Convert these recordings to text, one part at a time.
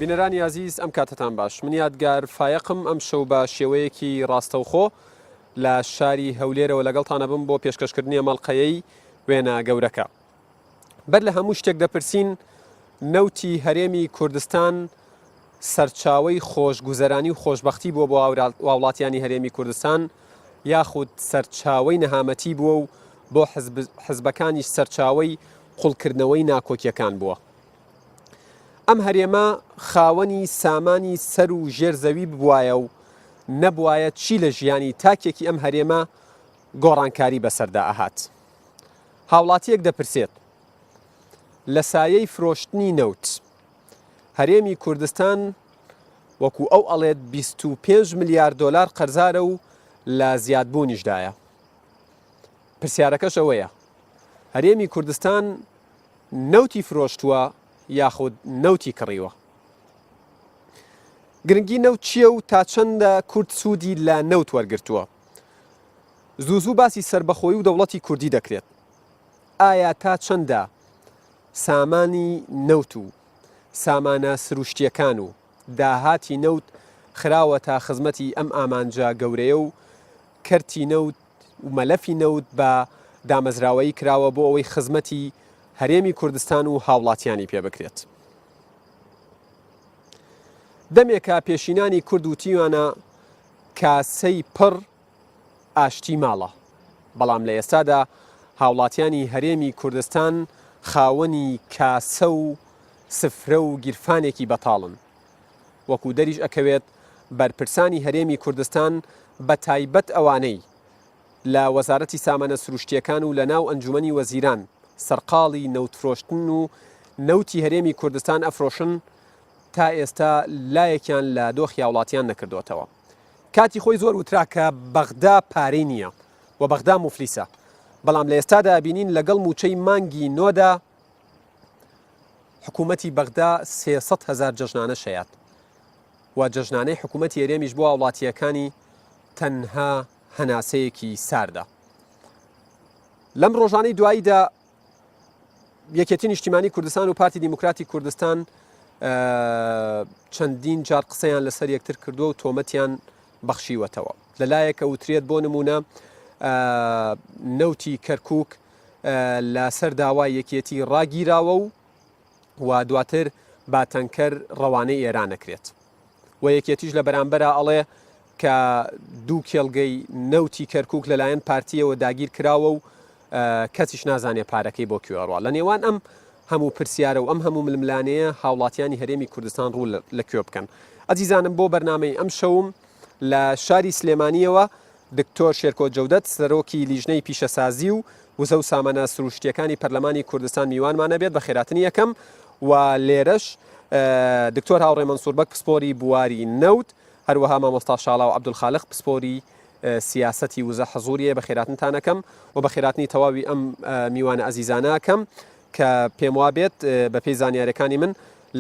بینەرانی ئازیز ئەم کاتەتان باش من یادگار فایەقم ئەم شەو بە شێوەیەکی ڕاستەوخۆ لە شاری هەولێرەوە لەگەڵتان ئەبم بۆ پێشکەشکردنی ئەم ئەڵقەیەی وێنە گەورەکە. بەر لە هەموو شتێک دەپرسین نەوتی هەرێمی کوردستان سەرچاوەی خۆشگوزەرانی و خۆشبەختی بووە بۆ هاوڵاتیانی هەرێمی کوردستان یاخود سەرچاوەی نەهامەتی بووە و بۆ حزبەکانیش سەرچاوەی قوڵکردنەوەی ناکۆکیەکان بووە. ئەم هەرێمە خاوەنی سامانی سەر و ژێر زەوی ببوایە و نەبوایە چی لە ژیانی تاکێکی ئەم هەرێمە گۆڕانکاری بەسەردا ئەهات؟ هاوڵاتیەک دەپرسێت، لە سایەی فرۆشتنی نەوت، هەرێمی کوردستان وەکو ئەو ئەڵێت 25 ملیار دۆلار قەرزارە و لە زیادبوونیشدایە. پرسیارەکەش ئەوەیە، هەرێمی کوردستان نەوتی فرۆشتووە یاخود نەوتی کڕیوە؟ گرنگی نەوت چییە و تا چەندە کورد سوودی لە نەوت وەرگرتووە؟ زوو زوو باسی سەربەخۆیی و دەوڵەتی کوردی دەکرێت، ئایا تا چەندە سامانی نەوت و سامانە سروشتییەکان و داهاتی نەوت خراوەتە خزمەتی ئەم ئامانجە گەورەیە و کەرتی نەوت و مەلەفی نەوت بە دامەزراوەیی کراوە بۆ ئەوەی خزمەتی هەرێمی کوردستان و هاوڵاتیانی پێ بکرێت. دەمێکە پێشینانی کورد وتیویانە کاسەی پڕ ئاشتی ماڵە، بەڵام لە ئێستادا هاوڵاتیانی هەرێمی کوردستان خاوەنی کاسە و سفرە و گیرفانێکی بەتاڵن. وەکو دەریش ئەکەوێت بەرپرسانی هەرێمی کوردستان بە تایبەت ئەوانەی لە وەزارەتی سامانە سروشتییەکان و لە ناو ئەنجومەنی وەزیران سەرقاڵی نەوتفرۆشتن و نەوتی هەرێمی کوردستان ئەفرۆشن تا ئێستا لایەکیان لە دۆخی هاوڵاتیان نەکردۆتەوە. کاتی خۆی زۆر وترا کە بەغدا پارەی نییە و بەغدا موفلیسە، بەڵام لە ئێستادا ئەبینین لەگەڵ مووچەی مانگی نۆدا حکوومەتی بەغدا 300 هەزار جەژنانە شەیات و جەژنانەی حکوومەتی هەرێمیش بۆ هاوڵاتییەکانی تەنها هەناسەیەکی ساردە. لەم ڕۆژانەی دواییدا یەکێتی نیشتیمانی کوردستان و پارتی دیموکراتی کوردستان چەندین جار قسەیان لەسەر یەکتر کردووە و تۆمەتیان بەخشیوەتەوە لەلایەک ئەوترێت بۆ نمونە نەوتی کەرکک لەسەر داوای یەکێتی ڕاگیراوە و و دواتر با تەنکەر ڕەوانەی ئێران نەکرێت و یەکێتیش لە بەرامبەرا ئەڵێ کە دوو کێڵگەی نەوتی کەرکک لەلایەن پارتیەوە داگیر کراوە و کەسیش نازانێ پارەکەی بۆ کوێ ئەڕوا. لە نێوان ئەم هەموو پرسیارە و ئەم هەموو ململانێیە هاوڵاتیانی هەرێمی کوردستان ڕوو لە کوێ بکەن؟ ئەزیزانم بۆ بەرنامەی ئەمشەوم لە شاری سلێمانییەوە دکتۆر شێرکۆ جەودەت سەرۆکی لیژنەی پیشەسازی و وزە و سامانە سروشتییەکانی پەرلەمانی کوردستان میوانمان ئەبێت بەخێراتنی ئەکەم و لێرەش دکتۆر هاوڕێ مەنسوور بەگ پسپۆری بواری نەوت هەروەها مامۆستا شاڵاو عەبدولخالق پسپۆری سیاسەتی وزە حزوریە بەخێراتنتان ئەکەم و بەخێراتنی تەواوی ئەم میوانە ئەزیزانە ئەکەم کە پێم وابێت بەپێی زانیارەکانی من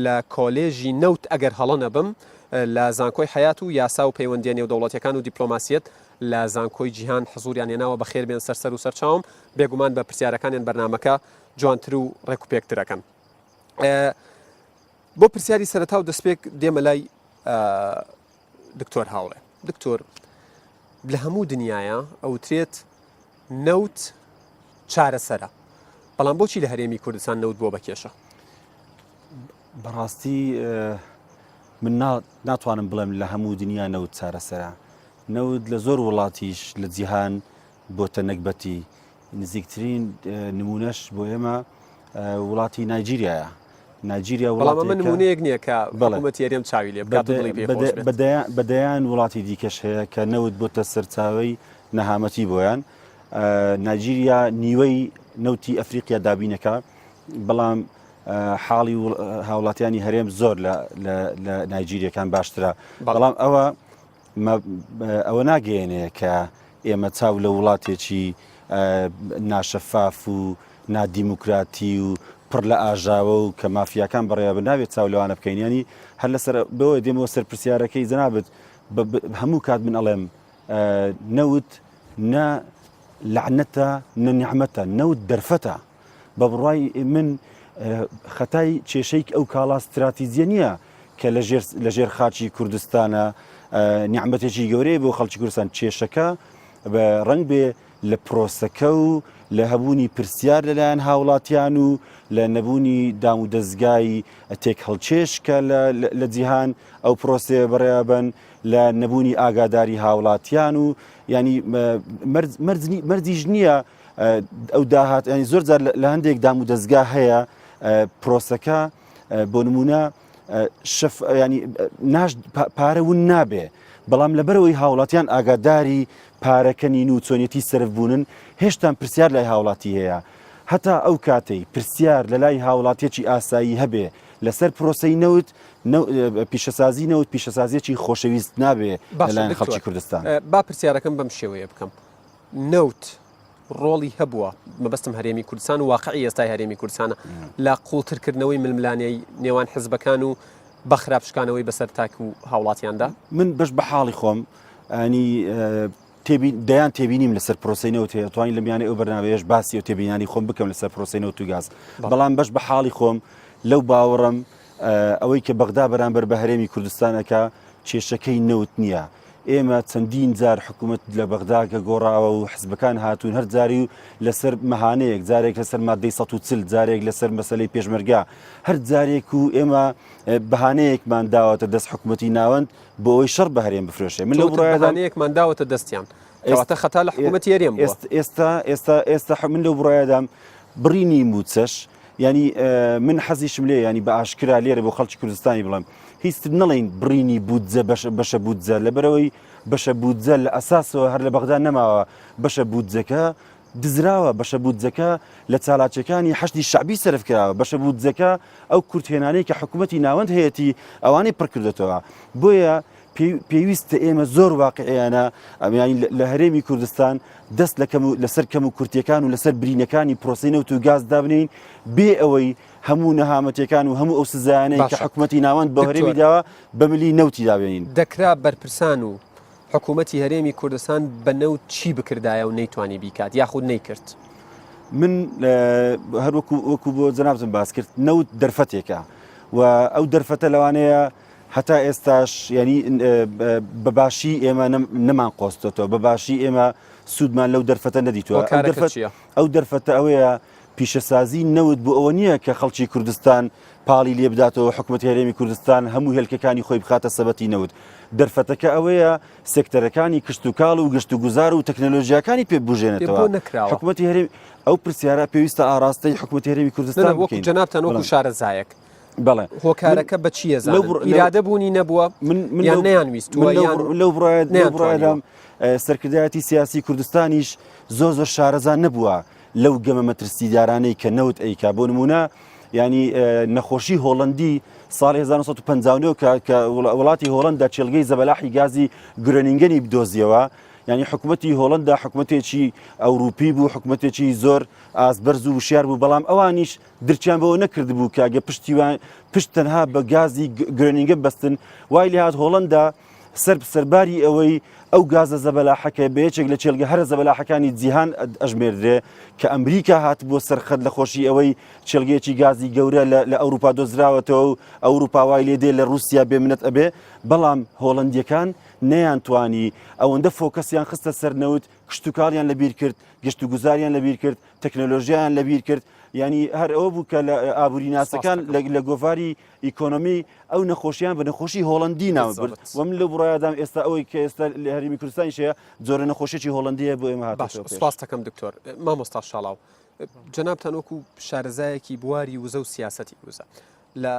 لە کۆلێژی نەوت ئەگەر هەڵە نەبم لە زانکۆی حەیات و یاسا و پەیوەندیە نێودەوڵەتیەکان و دیپلۆماسیەت لە زانکۆی جیهان حزوریان هێناوە بەخێر بێن سەر سەر و سەر چاوم بێگومان بە پرسیارەکانیان بەرنامەکە جوانتر و ڕێک و پێکتر ئەکەن بۆ پرسیاری سەرەتا و دەستپێک دێمە لای دکتۆر هاوڕێ دکتۆر لە هەموو دنیاە ئەوترێت نەوت چارەسەرە بەڵام بۆچی لە هەرێمی کوردستان نەوت بۆ بە کێشە؟ بەڕاستی من ناتوانم بڵێم لە هەموو دنیا نەوت چارەسەرە نەوت لە زۆر وڵاتیش لە جیهان بۆتە نەگبەتی نزیکترین نمونەش بۆ ئێمە وڵاتی نایجیریایە. نایجیریا بەڵام ئەمە نمونەیەک نییە کە حکوومەتی هەرێم چاوی لێ بکات و دڵی پێ خۆش بێت. بە دەیان وڵاتی دیکەش هەیە کە نەوت بۆتە سەرچاوەی نەهامەتی بۆیان. نایجیریا نیوەی نەوتی ئەفریقیا دابینەکە بەڵام حاڵی هاوڵاتیانی هەرێم زۆر لە نایجیریەکان باشترە بەڵام ئەوە ئەوە ناگەیەنێ کە ئێمە چاو لە وڵاتێکی ناشەفاف و نادیموکراتی و پڕ لە ئاژاوە و کە مافیاکان بەڕێوە بن نابێت چاو لەوانە بکەین ینی هەر لەسەر بەوە دێمەوە سەر پرسیارەکەی جەنابت هەموو کات من ئەڵێم نەوت نە لەعنەتە نە نیعمەتە نەوت دەرفەتە بە بڕوای من خەتای کێشەی ئەو کاڵا ستراتیجیە نییە. کە لە ژێر خاکی کوردستانە نیعمەتێکی گەورەیە بۆ خەڵکی کوردستان کێشەکە بە ڕەنگ بێ لە پرۆسەکە و لە هەبوونی پرسیار لەلایەن هاوڵاتیان و لە نەبوونی دام و دەزگای تێکهەڵکێش کە لە جیهان ئەو پرۆسەیە بەڕێوەبەن لە نەبوونی ئاگاداری هاوڵاتیان و ینی مەرجیش نییە ئەو داهات ینی زۆر جار لە هەندێک دام و دەزگا هەیە پرۆسەکە بۆ نمونە شەف ینی ناش پارە ون نابێ بەڵام لەبەرەوەی هاوڵاتیان ئاگاداری پارەکە نین و چۆنیەتی سەرف بوونن هێشتان پرسیار لای هاوڵاتی هەیە هەتا ئەو کاتەی پرسیار لە لای هاوڵاتیەکی ئاسایی هەبێ لەسەر پرۆسەی نەوت پیشەسازی نەوت پیشەسازیەکی خۆشەویست نابێ لەلایەن خەڵکی کوردستان. با پرسیارەکەم بەم شێوەیە بکەم نەوت ڕۆڵی هەبووە، مەبەستم هەرێمی کوردستان و واقعی ئێستای هەرێمی کوردستانە لە قوڵترکردنەوەی ململانێی نێوان حزبەکان و بە خراپ شکانەوەی بەسەر تاک و هاوڵاتیاندا؟ من بەش بە حاڵی خۆم ئەنی دەیان تێبینیم لەسەر پرۆسەی نەوت هەیە توانین لە میانەی ئەو بەرنامەیەش باسی و تێبینانی خۆم بکەم لەسەر پرۆسەی نەوت و گاز بەڵام بەش بە حاڵی خۆم لەو باوەڕم ئەوەی کە بەغدا بەرامبەر بە هەرێمی کوردستانەکە کێشەکەی نەوت نییە. ئێمە چەندین جار حکوومەت لە بەغدا کە گۆڕاوە و حزبەکان هاتوون هەر جاری و لەسەر مەهانەیەک جارێک لەسەر مادەی 140 جارێک لەسەر مەسلەی پێشمەرگە هەر جارێک و ئێمە بەهانەیەکمان داوەتە دەست حکوومەتی ناوەند بۆ ئەوەی شەڕ بە هەرێم بفرۆشێ من لەو بڕیارانەیەکمان داوەتە دەستیان ئێستا خەتا لە حکوومەتی هەرێم ئێستا ئێستا ئێستا من لەو بڕایدام بڕینی مووچەش ینی من حەزیشم لێ ینی بە ئاشکرا لێرە بۆ خەڵکی کوردستانی بڵێم هیچتر نەڵێین بڕینی بودجە بەشە بەشە بودجە لەبەرەوەی بەشە بودجە لە ئەساسەوە هەر لە بەغدا نەماوە بەشە بودجەکە دزراوە بەشە بودجەکە لە چالاکیەکانی حەشدی شەعبی سەرف کراوە بەشە بودجەکە ئەو کورتهێنانەی کە حکوومەتی ناوەند هەیەتی ئەوانەی پڕکردێتەوە بۆیە پێویستە ئێمە زۆر واقعیانە ئەمیانی لە هەرێمی کوردستان دەست لە کەم لەسەر کەم و کورتیەکان و لەسەر برینەکانی پرۆسی نەوت و گاز دابنین بێ ئەوەی هەموو نەهامەتیەکان و هەموو ئەو سزایانەی کە باشە حکومەتی ناوەند بە هەرێمی دکتۆر داوە بە ملی نەوتی دابێنین. دەکرا بەرپرسان و حکومەتی هەرێمی کوردستان بە نەوت چی بکردایە و نەیتوانی بیکات یاخود نەیکرد؟ من هەر وەکو وەکو بۆ جەنابتم باس کرد نەوت دەرفەتێکە و ئەو دەرفەتە لەوانەیە هەتا ئێستاش یعنی بە باشی ئێمە نەمان قۆستێتەوە بە باشی ئێمە سوودمان لەو دەرفەتە نەدیتوە ئەو هۆکارەکە دەرفەت چییە؟ ئەو دەرفەتە ئەوەیە پیشەسازی نەوت بۆ ئەوە نییە کە خەڵکی کوردستان پاڵی لێ بداتەوە حکومەتی هەرێمی کوردستان هەموو هێلکەکانی خۆی بخاتە سەبەتی نەوت. دەرفەتەکە ئەوەیە سێکتەرەکانی کشتوکاڵ و گەشتوگوزار و تەکنەلۆژیاکانی پێ پێ ببوژێنێتەوە. بۆ نەکراوە؟ حکومەتی هەرێم ئەو پرسیارە پێویستە ئاڕاستەی حکومەتی هەرێمی نا کوردستان نا وەکو بکەین. جەنابتان وەکو بەڵام شارەزایەک بەڵێ من هۆکارەکە بە چی لەو ئەزانن؟ بڕ لەو ئیرادە بوونی نەبووە من من یان لەو نەیانویستووە من لەو یان بڕ لەو بڕوایە لەو نەیانتوانیوە؟ بڕوایەدام سەرکردایەتی سیاسی کوردستانیش زۆر زۆر شارەزا نەبووە لەو گەمە مەترسیدارانەی کە نەوت ئەیکا بۆ نمونە ینی نەخۆشی هۆڵندی ساڵی 1959 کە کە وڵاتی هۆڵندا چێلگەی زەبەلاحی گازی گرۆنینگەنی بدۆزیەوە ینی حکوومەتی هۆڵندا حکوومەتێکی ئەوروپی بوو حکوومەتێکی زۆر ئازبەرز و وشیار بوو بەڵام ئەوانیش درکیان بەوە نەکردبوو کە گە پشتیوان پشت تەنها بە گازی گرۆنینگە بەستن وای لێهات هۆڵندا سەر سەرباری ئەوەی ئەو گازە زەبەلاحە کە بە یەکێک لە کێڵگە هەرە زەبەلاحەکانی جیهان ئەژمێردرێ کە ئەمریکا هاتبووە سەر خەت لە خۆشی ئەوەی کێڵگەیەکی گازی گەورە لە ئەوروپا دۆزراوەتەوە و ئەوروپا وای لێ دێ لە رووسیا بێ منەت ئەبێ بەڵام هۆڵەندیەکان نەیانتوانی ئەوەندە فۆکەسیان خستە سەر نەوت کشتوکاڵیان لەبیر کرد گەشتوگوزاریان لەبیر کرد تەکنەلۆژیایان لەبیر کرد یعنی هەر ئەوە بوو کە لە ئابووریناسەکان لە گۆڤاری ئیکۆنۆمی ئەو نەخۆشیان بە نەخۆشی هۆڵندی ناوبرد و من لەو بڕایادام ئێستا ئەوەی کە ئێستا لە هەرێمی کوردستانیش هەیە جۆرە نەخۆشیی هۆڵندیە بۆ ئێمە باش سپاستەکەم دکتۆر مامۆستا شاڵاو جەنابتان وەکو شارەزایەکی بواری وزە و سیاسەتی وزە لە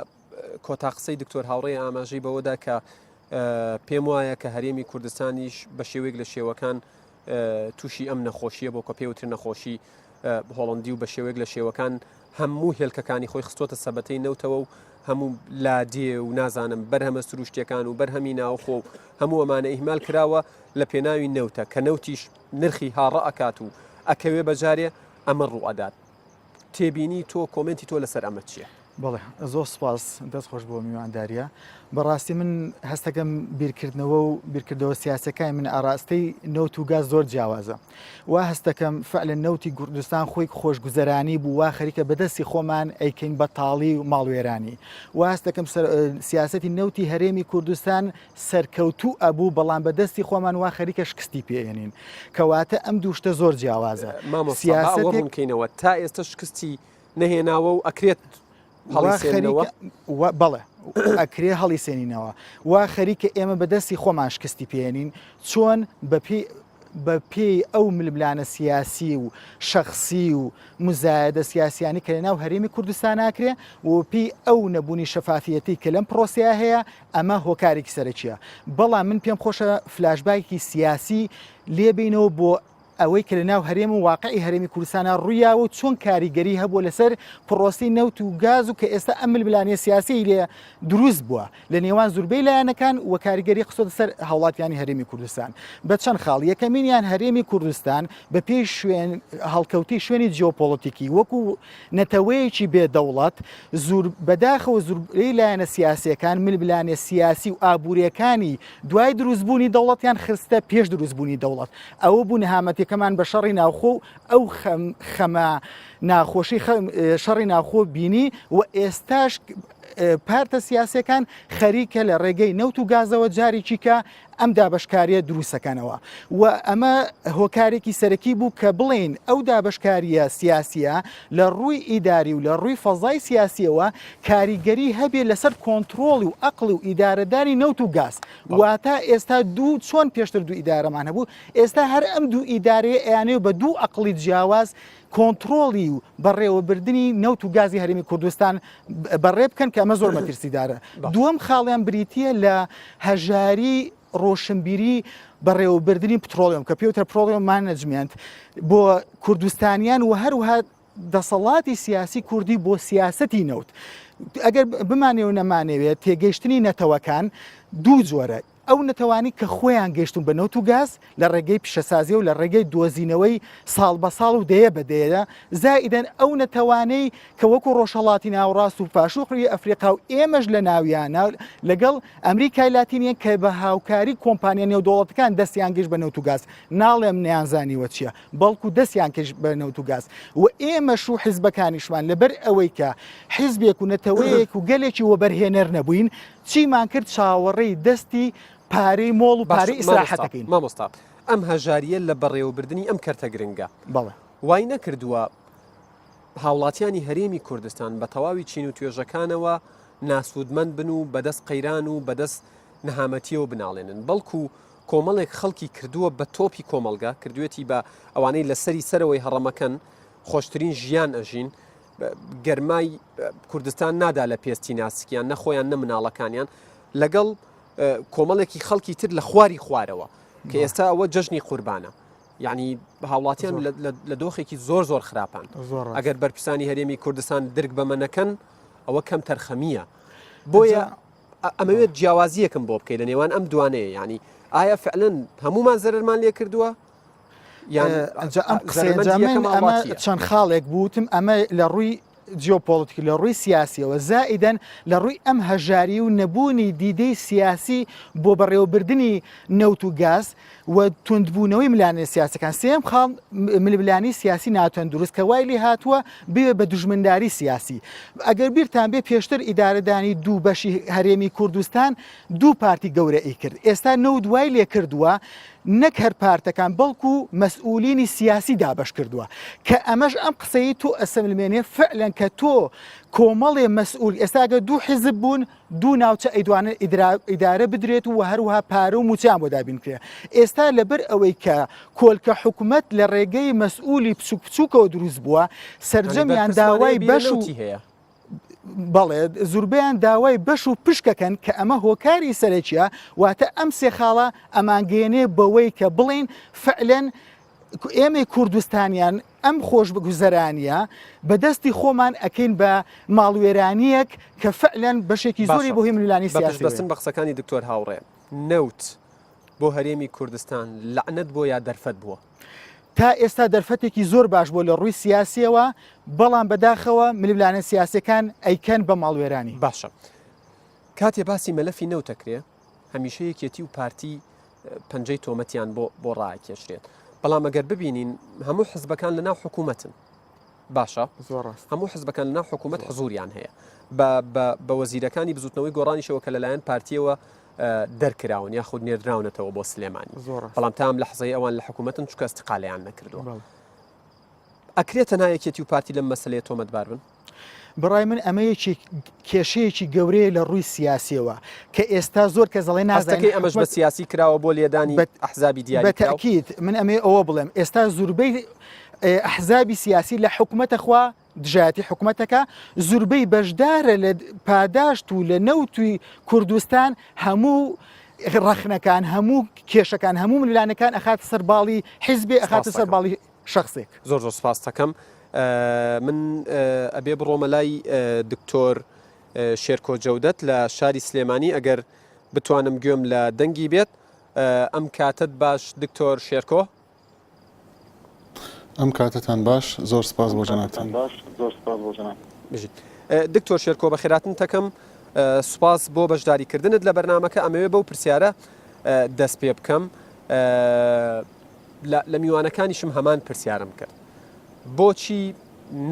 کۆتا قسەی دکتۆر هاوڕێ ئاماژەی بەوەدا کە پێم وایە کە هەرێمی کوردستانیش بە شێوەیەک لە شێوەکان تووشی ئەم نەخۆشیە بۆ کە پێوتر نەخۆشی هۆڵندی و بە شێوەیەک لە شێوەکان هەموو هێلکەکانی خۆی خستۆتە سەبەتەی نەوتەوە و هەموو لادێ و نازانم بەرهەمە سروشتیەکان و بەرهەمی ناوخۆ و هەموو ئەمانە ئیهمال کراوە لە پێناوی نەوتە کە نەوتیش نرخی هاڕە ئەکات و ئەکەوێ بەجارێ ئەمە ڕوو ئەدات تێبینی تۆ کۆمێنتی تۆ لەسەر ئەمە چییە؟ بەڵێ زۆر سپاس دەست خۆش بۆ میوانداریە بەڕاستی من هەستەکەم بیرکردنەوە و بیرکردەوە سیاسەکانی من ئاراستەی نەوت و گاز زۆر جیاوازە وا هەستەکەم فعلە نەوتی کوردستان خۆی خۆشگوزەرانی بوو وا خەریکە بەدەستی خۆمان ئەیکەین بە تاڵی و ماڵوێرانی وا هەستەکەم سیاسەتی نەوتی هەرێمی کوردستان سەرکەوتوو ئەبوو بەڵام بەدەستی خۆمان وا خەریکە شکستی پێێنین کەواتە ئەم دوو شتە زۆر جیاوازە مامۆستا با ئەوە ڕوونکەینەوە تا ئێستا شکستی نەهێناوە و ئەکرێت هەڵیسێنەوە؟ بەڵێ ئەکرێ هەڵیسێنینەوە وا خەریکە ئێمە بەدەستی خۆمان شکستی پێێنین چۆن بەپێی بە پێی ئەو ململانە سیاسی و شەخسی و مزایەدە سیاسیانی کە لەناو هەرێمی کوردستان ناکرێ و پێی ئەو نەبوونی شەفافیەتی کە لەم پرۆسەیە هەیە ئەمە هۆکارێکی سەرەکیە بەڵام من پێم خۆشە فلاشباکی سیاسی لێبینەوە بۆ ئەوەی کە لەناو هەرێم و واقعی هەرێمی کوردستانا ڕوویاوە و چۆن کاریگەری هەبووە لەسەر پڕۆسەی نەوت و گاز و کە ئێستا ئەم ململانێ سیاسیەی لێ دروست بووە لە نێوان زوربەی لایەنەکان و کاریگەری خستۆتە سەر هاوڵاتیانی هەرێمی کوردستان بە چەند خاڵ یەکەمینیان هەرێمی کوردستان بە پێی شوێن هەڵکەوتی شوێنی جیۆپۆڵەتیکی وەکو نەتەوەیەکی بێ دەوڵەت زور بەداخەوە زوربەی لایەنە سیاسیەکان ململانێ سیاسی و ئابووریەکانی دوای دروستبوونی دەوڵەتیان خستە پێش دروستبوونی دەوڵەت ئەوە بوو نەهامەتیەکەمان بە شەڕی ناوخۆ و ئەو خەمە ناخۆشی شەڕی ناوخۆ بینی و ئێستاش پارتە سیاسەکان خەریکە لە ڕێگەی نەوت و گازەوە جارێکی کە ئەم دابەشکاریە دروستەکەنەوە و ئەمە هۆکارێکی سەرەکی بوو کە بڵێین ئەو دابەشکاریە سیاسیە لە ڕووی ئیداری و لە ڕووی فەزای سیاسیەوە کاریگەری هەبێ لەسەر کۆنترۆڵی و ئەقڵی و ئیدارەدانی نەوت و گاز واتە ئێستا دوو چۆن پێشتر دوو ئیدارەمان هەبوو ئێستا هەر ئەم دوو ئیدارەیە ئەیانەوێ بە دوو ئەقڵی جیاواز کۆنتڕۆڵی و بەڕێوەبردنی نەوت و گازی هەرێمی کوردستان بەڕێ بکەن کە ئەمە زۆر مەترسیدارە. دووەم خاڵیان بریتییە لە هەژاری ڕۆشنبیری بەڕێوەبردنی پترۆلیۆم کە پێوترە petroleum management بۆ کوردستانیان و هەروەها دەسەڵاتی سیاسی کوردی بۆ سیاسەتی نەوت. ئەگەر بمانەوێ و نەمانەوێت تێگەیشتنی نەتەوەکان دوو جۆرە ئەو نەتەوانەی کە خۆیان گەیشتوون بە نەوت و گاز لە ڕێگەی پیشەسازی و لە ڕێگەی دۆزینەوەی ساڵ بە ساڵ و دەیە بە دەیە، زائیدەن ئەو نەتەوانەی کە وەکو ڕۆژهەڵاتی ناوەڕاست و باشووری ئەفریقا و ئێمەش لە ناویانە لەگەڵ ئەمریکای لاتینیان کە بە هاوکاری کۆمپانیا نێودەوڵەتەکان دەستیان گەیشت بە نەوت و گاز ناڵێم نەیانزانیوە چییە بەڵکو دەستیان گەیشت بە نەوت و گاز و ئێمەش و حیزبەکانیشمان لەبەر ئەوەی کە حیزبێک و نەتەوەیەک و گەلێکی وەبەرهێنەر نەبووین چیمان کرد چاوەڕێی دەستی پارەی مۆڵ و پارەی ئیسراحەتەکەین. مامۆستا ئەم هەژاریە لە بەڕێوەبردنی ئەم کەرتە گرنگە بەڵێ وای نەکردووە هاوڵاتیانی هەرێمی کوردستان بە تەواوی چین و توێژەکانەوە ناسوودمەند بن و بەدەست قەیران و بەدەست نەهامەتیەوە بناڵێنن بەڵکو کۆمەڵێک خەڵکی کردووە بە تۆپی کۆمەڵگە کردوێتی بە ئەوانەی لەسەری سەرەوەی هەڕەمەکەن خۆشترین ژیان ئەژین گەرمای کوردستان نادا لە پێستی ناسکیان نە خۆیان نە مناڵەکانیان لەگەڵ کۆمەڵێکی خەڵکی تر لە خواری خوارەوە کە ئێستا ئەوە جەژنی قوربانە یعنی هاوڵاتیان لە دۆخێکی زۆر زۆر خراپان ئەگەر بەرپرسانی هەرێمی کوردستان درک بەمە نەکەن ئەوە کەم تەرخەمیە بۆیە ئەمەوێت جیاوازیەکم بۆ بکەیت لە نێوان ئەم دوانەیە ینی ئایا فعلەن هەمومان زەرمان لێ کردووە یان ئەنجا ئەم قسەیە ئەمە چەند خاڵێک بوتم ئەمە لە ڕووی جیۆپۆلیتیکی لە ڕووی سیاسیەوە زائیدەن لە ڕووی ئەم هەژاری و نەبوونی دیدەی سیاسی بۆ بەڕێوەبردنی نەوت و گاز و توندبوونەوەی ملانێ سیاسەکان سێم خاڵ ململانی سیاسی ناتەندروست کە وای لێ هاتووە بێ بە دوژمنداری سیاسی ئەگەر بیرتان بێ پێشتر ئیدارەدانی دوو بەشی هەرێمی کوردستان دوو پارتی گەورە ی کرد ئێستا نەوت وای لێ کردووە نەک هەر پارتەکان بەڵکو مەسئولینی سیاسی دابەش کردووە کە ئەمەش ئەم قسەی تۆ ئەسەلمێنێ فعلەن کە تۆ کۆمەڵێ مەسئول ئێستا گە دوو حیزب بوون دوو ناوچە ئەیدوانە ئیدارە بدرێت و هەروەها پارە و موچیان بۆ دابین کرێ ئێستا لەبەر ئەوەی کە کۆلکە حکومەت لە ڕێگەی مەسئولی بچوک بچووکەوە دروست بووە سەرجەمیان داوای بەش و هەیە بەڵێ زوربەیان داوای بەش و پشکەکەن کە ئەمە هۆکاری سەرەکیە واتە ئەم سێ خاڵە ئەمانگەیەنێ بەوەی کە بڵێین فعلەن ئێمەی کوردستانیان ئەم خۆشبگوزەرانیە بەدەستی خۆمان ئەکەین بە ماڵوێرانیەک کە فعلەن بەشێکی زۆری بۆ هی ململانی سیاسی بەستن بە قسەکانی دکتۆر هاوڕێ نەوت بۆ هەرێمی کوردستان لەعنەت بۆ یا دەرفەت بووە؟ تا ئێستا دەرفەتێکی زۆر باش بووە لە ڕووی سیاسیەوە، بەڵام بەداخەوە ململانێ سیاسیەکان ئەیکەن بە ماڵوێرانی. باشە کاتێ باسی مەلەفی نەوت ئەکرێ هەمیشە یەکێتی و پارتی پەنجەی تۆمەتیان بۆ بۆ ڕاکێشرێت بەڵام ئەگەر ببینین هەموو حزبەکان لە ناو حکوومەتن باشە زۆر ڕاست هەموو حزبەکان لەناو حکوومەت حزوریان هەیە بە بە وەزیرەکانی بزوتنەوەی گۆڕانیشەوە کە لەلایەن پارتیەوە دەرکراون یاخود نێردراونەتەوە بۆ سلێمانی بەڵام تام لە حزەی ئەوان لە حکوومەتن چکە استقالیان نەکردووە ئەکرێت تەنها یەکێتی و پارتی لەم مەسلەیە تۆمەتبار بن؟ بەڕای من ئەمە یەکێک کێشەیەکی گەورەیە لە ڕووی سیاسیەوە کە ئێستا زۆر کەس دەڵێ نازانین هەستەکەی ئەمەش بە سیاسی کراوە بۆ لێدانی ئەحزابی دیاری کراو؟ بە تەئکید من ئەمەوێ ئەوە بڵێم ئێستا زوربەی ئەحزابی سیاسی لە حکومەتە خوا دژایەتی حکومەتەکە زوربەی بەشدارە لە پاداشت و لە نەوتی کوردستان هەموو ڕەخنەکان هەموو کێشەکان هەموو ململانەکان ئەخاتە سەر باڵی حیزبێ ئەخاتە سەر باڵی شەخسێک. زۆر زۆر سپاست دەکەم. من ئەبێ بڕۆمە لای دکتۆر شێرکۆ جەودەت لە شاری سلێمانی ئەگەر بتوانم گوێم لە دەنگی بێت. ئەم کاتەت باش دکتۆر شێرکۆ. ئەم کاتەتان باش زۆر سپاس بۆ جەنابتان. بژیت دکتۆر شێرکۆ بەخێراتنت دەکەم سوپاس بۆ بەشداریکردنت لە بەرنامەکە ئەمەوێ بەو پرسیارە دەست پێ بکەم لە میوانەکانیشم هەمان پرسیارم کرد بۆچی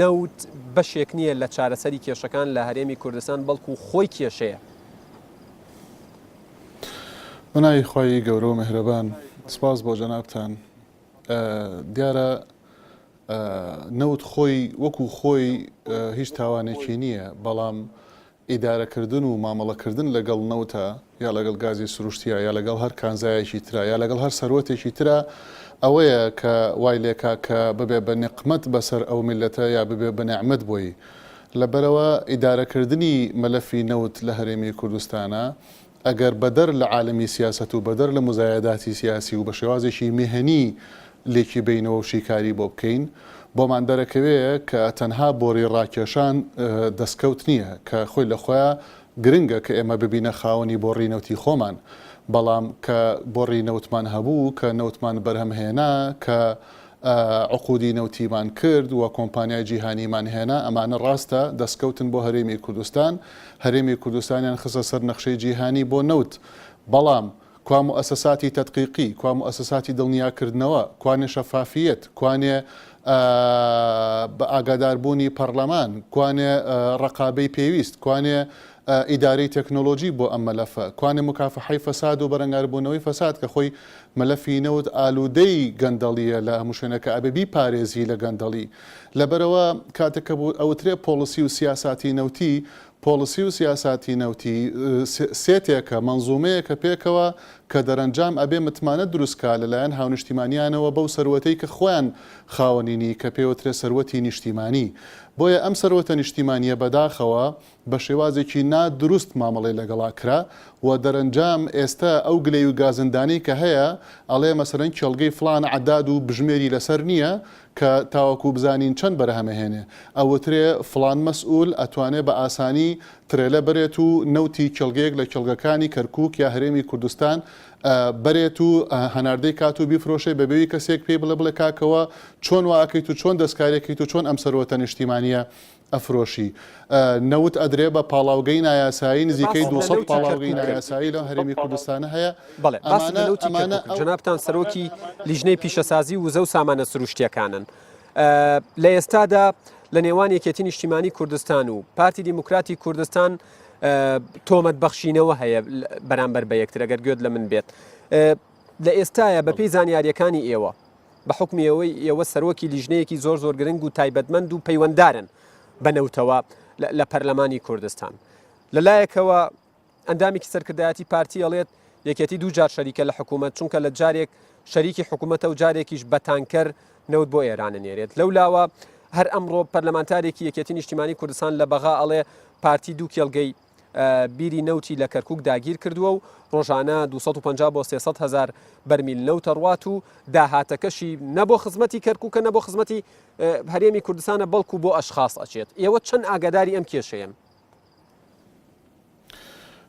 نەوت بەشێک نییە لە چارەسەری کێشەکان لە هەرێمی کوردستان بەڵکو خۆی کێشەیە؟ بەناوی خوای گەورە و میهرەبان سپاس بۆ جەنابتان دیارە نەوت خۆی وەکو خۆی هیچ تاوانێکی نییە بەڵام ئیدارەکردن و مامەڵەکردن لەگەڵ نەوتا یا لەگەڵ گازی سروشتیا یا لەگەڵ هەر کانزایەکی ترا یا لەگەڵ هەر سەروەتێکی ترا ئەوەیە کە وای لێکا کە ببێ بە نیقمەت بەسەر ئەو میللەتە یا ببێ بە نیعمەت بۆی. لەبەرئەوە ئیدارەکردنی مەلەفی نەوت لە هەرێمی کوردستانا ئەگەر بەدەر لە عالەمی سیاسەت و بەدەر لە موزایەداتی سیاسی و بە شێوازێکی میهەنی لێکی بەینەوە و شیکاری بۆ بکەین بۆمان دەرەکەوێ کە تەنها بۆری ڕاکێشان دەستکەوت نییە کە خۆی لە خۆیا گرنگە کە ئێمە ببینە خاوەنی بۆڕی نەوتی خۆمان بەڵام کە بۆڕی نەوتمان هەبوو کە نەوتمان بەرهەم هێنا کە عقودی نەوتیمان کرد و کۆمپانیای جیهانیمان هێنا، ئەمانە ڕاستە دەستکەوتن بۆ هەرێمی کوردستان، هەرێمی کوردستانیان خستە سەر نەخشەی جیهانی بۆ نەوت، بەڵام کوا موئەسەساتی تەدقیقی، کوا موئەسەساتی دڵنیاکردنەوە، کوانێ شەفافیەت، کوانێ بە ئاگاداربوونی پەڕلەمان، کوانێ ڕەقابەی پێویست، کوانێ ئیدارەی تەکنۆلۆجی بۆ ئەم مەلەفە، کوانێ موکافەحەی فەساد و بەرەنگاربوونەوەی فەساد کە خۆی مەلەفی نەوت ئالوودەی گەندەڵییە لە هەموو شوێنێک کە ئەبێ بیپارێزی لە گەندەڵی. لەبەرئەوە کاتێک کە ئەوترێ پۆڵسی و سیاساتی نەوتی، پۆڵسی و سیاساتی نەوتی سێتێکە، مەنزومەیەکە پێکەوە کە دەرەنجام ئەبێ متمانە دروست کا لەلایەن هاونیشتیمانیانەوە بەو سەروەتەی کە خۆیان خاوەنینی کە پێوترێ سەروەتی نیشتیمانی. بۆیە ئەم سەروەتە نیشتیمانییە بەداخەوە بە شێوازێکی نا دروست مامەڵەی لەگەڵا کرا و دەرەنجام ئێستە ئەو گلەی و گازندانەی کە هەیە ئەڵێ مەسەلەن کێڵگەی فڵان عەداد و بژمێری لەسەر نییە کە تاوەکو بزانین چەند بەرهەمەهێنێ ئەوترێ فڵان مەسئول ئەتوانێ بە ئاسانی ترێلە بەرێت و نەوتی کێڵگەیەک لە کێڵگەکانی کەرکوک یا هەرێمی کوردستان بەرێت و هەناردەی کات و بیفرۆشێ بەبێوی کەسێک پێی بڵێ بڵێ کاکەوە چۆن وا ئەکەیت و چۆن دەستکاریەکەیت و چۆن ئەم سەروەتە نیشتیمانیە ئەفرۆشی. نەوت ئەدرێ بە پاڵاوگەی نایاسایی، نزیکەی 200 پاڵاوگەی نایاسایی لەم هەرێمی کوردستانە هەیە. بەڵێ باست لە نەوتی کەرکوک کرد، جەنابتان سەرۆکی لیژنەی پیشەسازی و وزە و سامانە سروشتییەکانن. لە ئێستادا لە نێوان یەکێتی نیشتیمانی کوردستان و پارتی دیموکراتی کوردستان تۆمەت بەخشینەوە هەیە بەرامبەر بە یەکتر ئەگەر گوێت لە من بێت. لە ئێستایا بەپێی زانیارییەکانی ئێوە، بە حوکمی ئەوەی ئێوە سەرۆکی لیژنەیەکی زۆر زۆر گرنگ و تایبەتمەند و پەیوەندارن بە نەوتەوە لە پەرلەمانی کوردستان. لە لایەکەوە ئەندامێکی سەرکردایەتی پارتی ئەڵێت یەکێتی دوو جار شەریکە لە حکوومەت چونکە لە جارێک شەریکی حکوومەتە و جارێکیش بە تانکەر نەوت بۆ ئێران ئەنێرێت. لەو لاوە هەر ئەمڕۆ پەرلەمانتارێکی یەکێتی نیشتیمانی کوردستان لە بەغا ئەڵێ پارتی دوو کێڵگەی بیری نەوتی لە کەرکوک داگیر کردووە و ڕۆژانە 250 بۆ 300 هەزار بەرمیل نەوت ئەڕوات و داهاتەکەشی نە بۆ خزمەتی کەرکوکە نە بۆ خزمەتی هەرێمی کوردستانە بەڵکو بۆ ئەشخاص ئەچێت. ئێوە چەند ئاگاداری ئەم کێشەیەن؟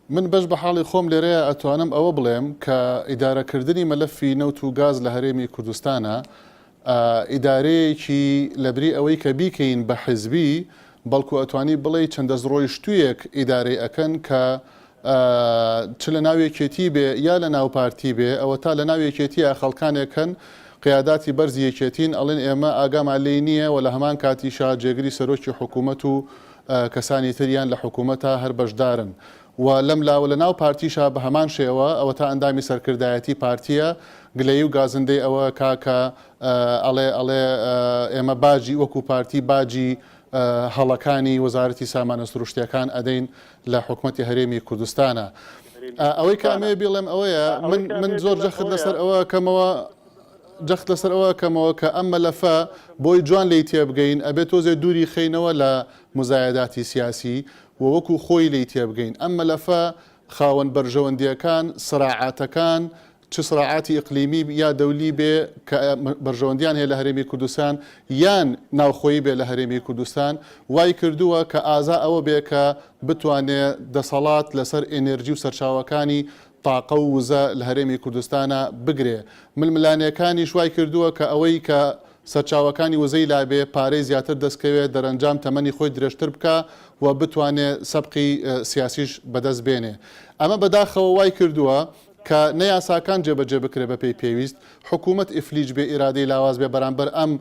من بەش بە حاڵی خۆم لێرەیە ئەتوانم ئەوە بڵێم کە ئیدارەکردنی مەلەفی نەوت و گاز لە هەرێمی کوردستانە. ئیدارەیەکی لەبری ئەوەی کە بیکەین بە حزبی بەڵکو ئەتوانی بڵێی چەند دەستڕۆیشتوویەک ئیدارەی ئەکەن کە چ لە ناو یەکێتی بێ یا لە ناو پارتی بێ ئەوەتا لە ناو یەکێتیە خەڵکانێک هەن قیاداتی بەرزی یەکێتین ئەڵێن ئێمە ئاگامان لێی نییە و لە هەمان کاتیشا جێگری سەرۆکی حکوومەت و کەسانی تریان لە حکوومەتا هەر بەشدارن و لەم لاوە لە ناو پارتیشا بە هەمان شێوە ئەوەتا ئەندامی سەرکردایەتی پارتیە گلەیی و گازندەی ئەوە کا کە ئەڵێ ئەڵێ ئێمە باجی وەکو پارتی باجی هەڵەکانی وەزارەتی سامانە سروشتیەکان ئەدەین لە حکومەتی هەرێمی کوردستانە. ئەوەی کە ئەمەوێ بیڵێم ئەوەیە من من زۆر جەخت لەسەر ئەوە کەمەوە جەخت لەسەر ئەوە کەمەوە کە ئەم مەلەفە بۆی جوان لێی تێبگەین ئەبێ تۆزێ دووری خەینەوە لە مزایەداتی سیاسی و وەکو خۆی لێی تێبگەین. ئەم مەلەفە خاوەن بەرژەوەندییەکان، سراعاتەکان، چ سراعاتی ئیقلیمی یا دەولی بێ کە بەرژەوەندیان هەیە لە هەرێمی کوردستان یان ناوخۆیی بێ لە هەرێمی کوردستان، وای کردووە کە ئازا ئەوە بێ کە بتوانێ دەسەڵات لەسەر ئێنێرجی و سەرچاوەکانی تاقە و وزە لە هەرێمی کوردستانا بگرێ. ململانێکانیش وای کردووە کە ئەوەی کە سەرچاوەکانی وزەی لابێ پارەی زیاتر دەستکەوێ دەرەنجام تەمەنی خۆی درێژتر بکا و بتوانێ سەبقی سیاسیش بەدەست بێنێ. ئەمە بەداخەوە وای کردووە کە نە یاساکان جێبەجێ بکرێ بەپێی پێویست، حکوومەت ئیفلیج بێ ئیرادەی لاواز بێ بەرامبەر ئەم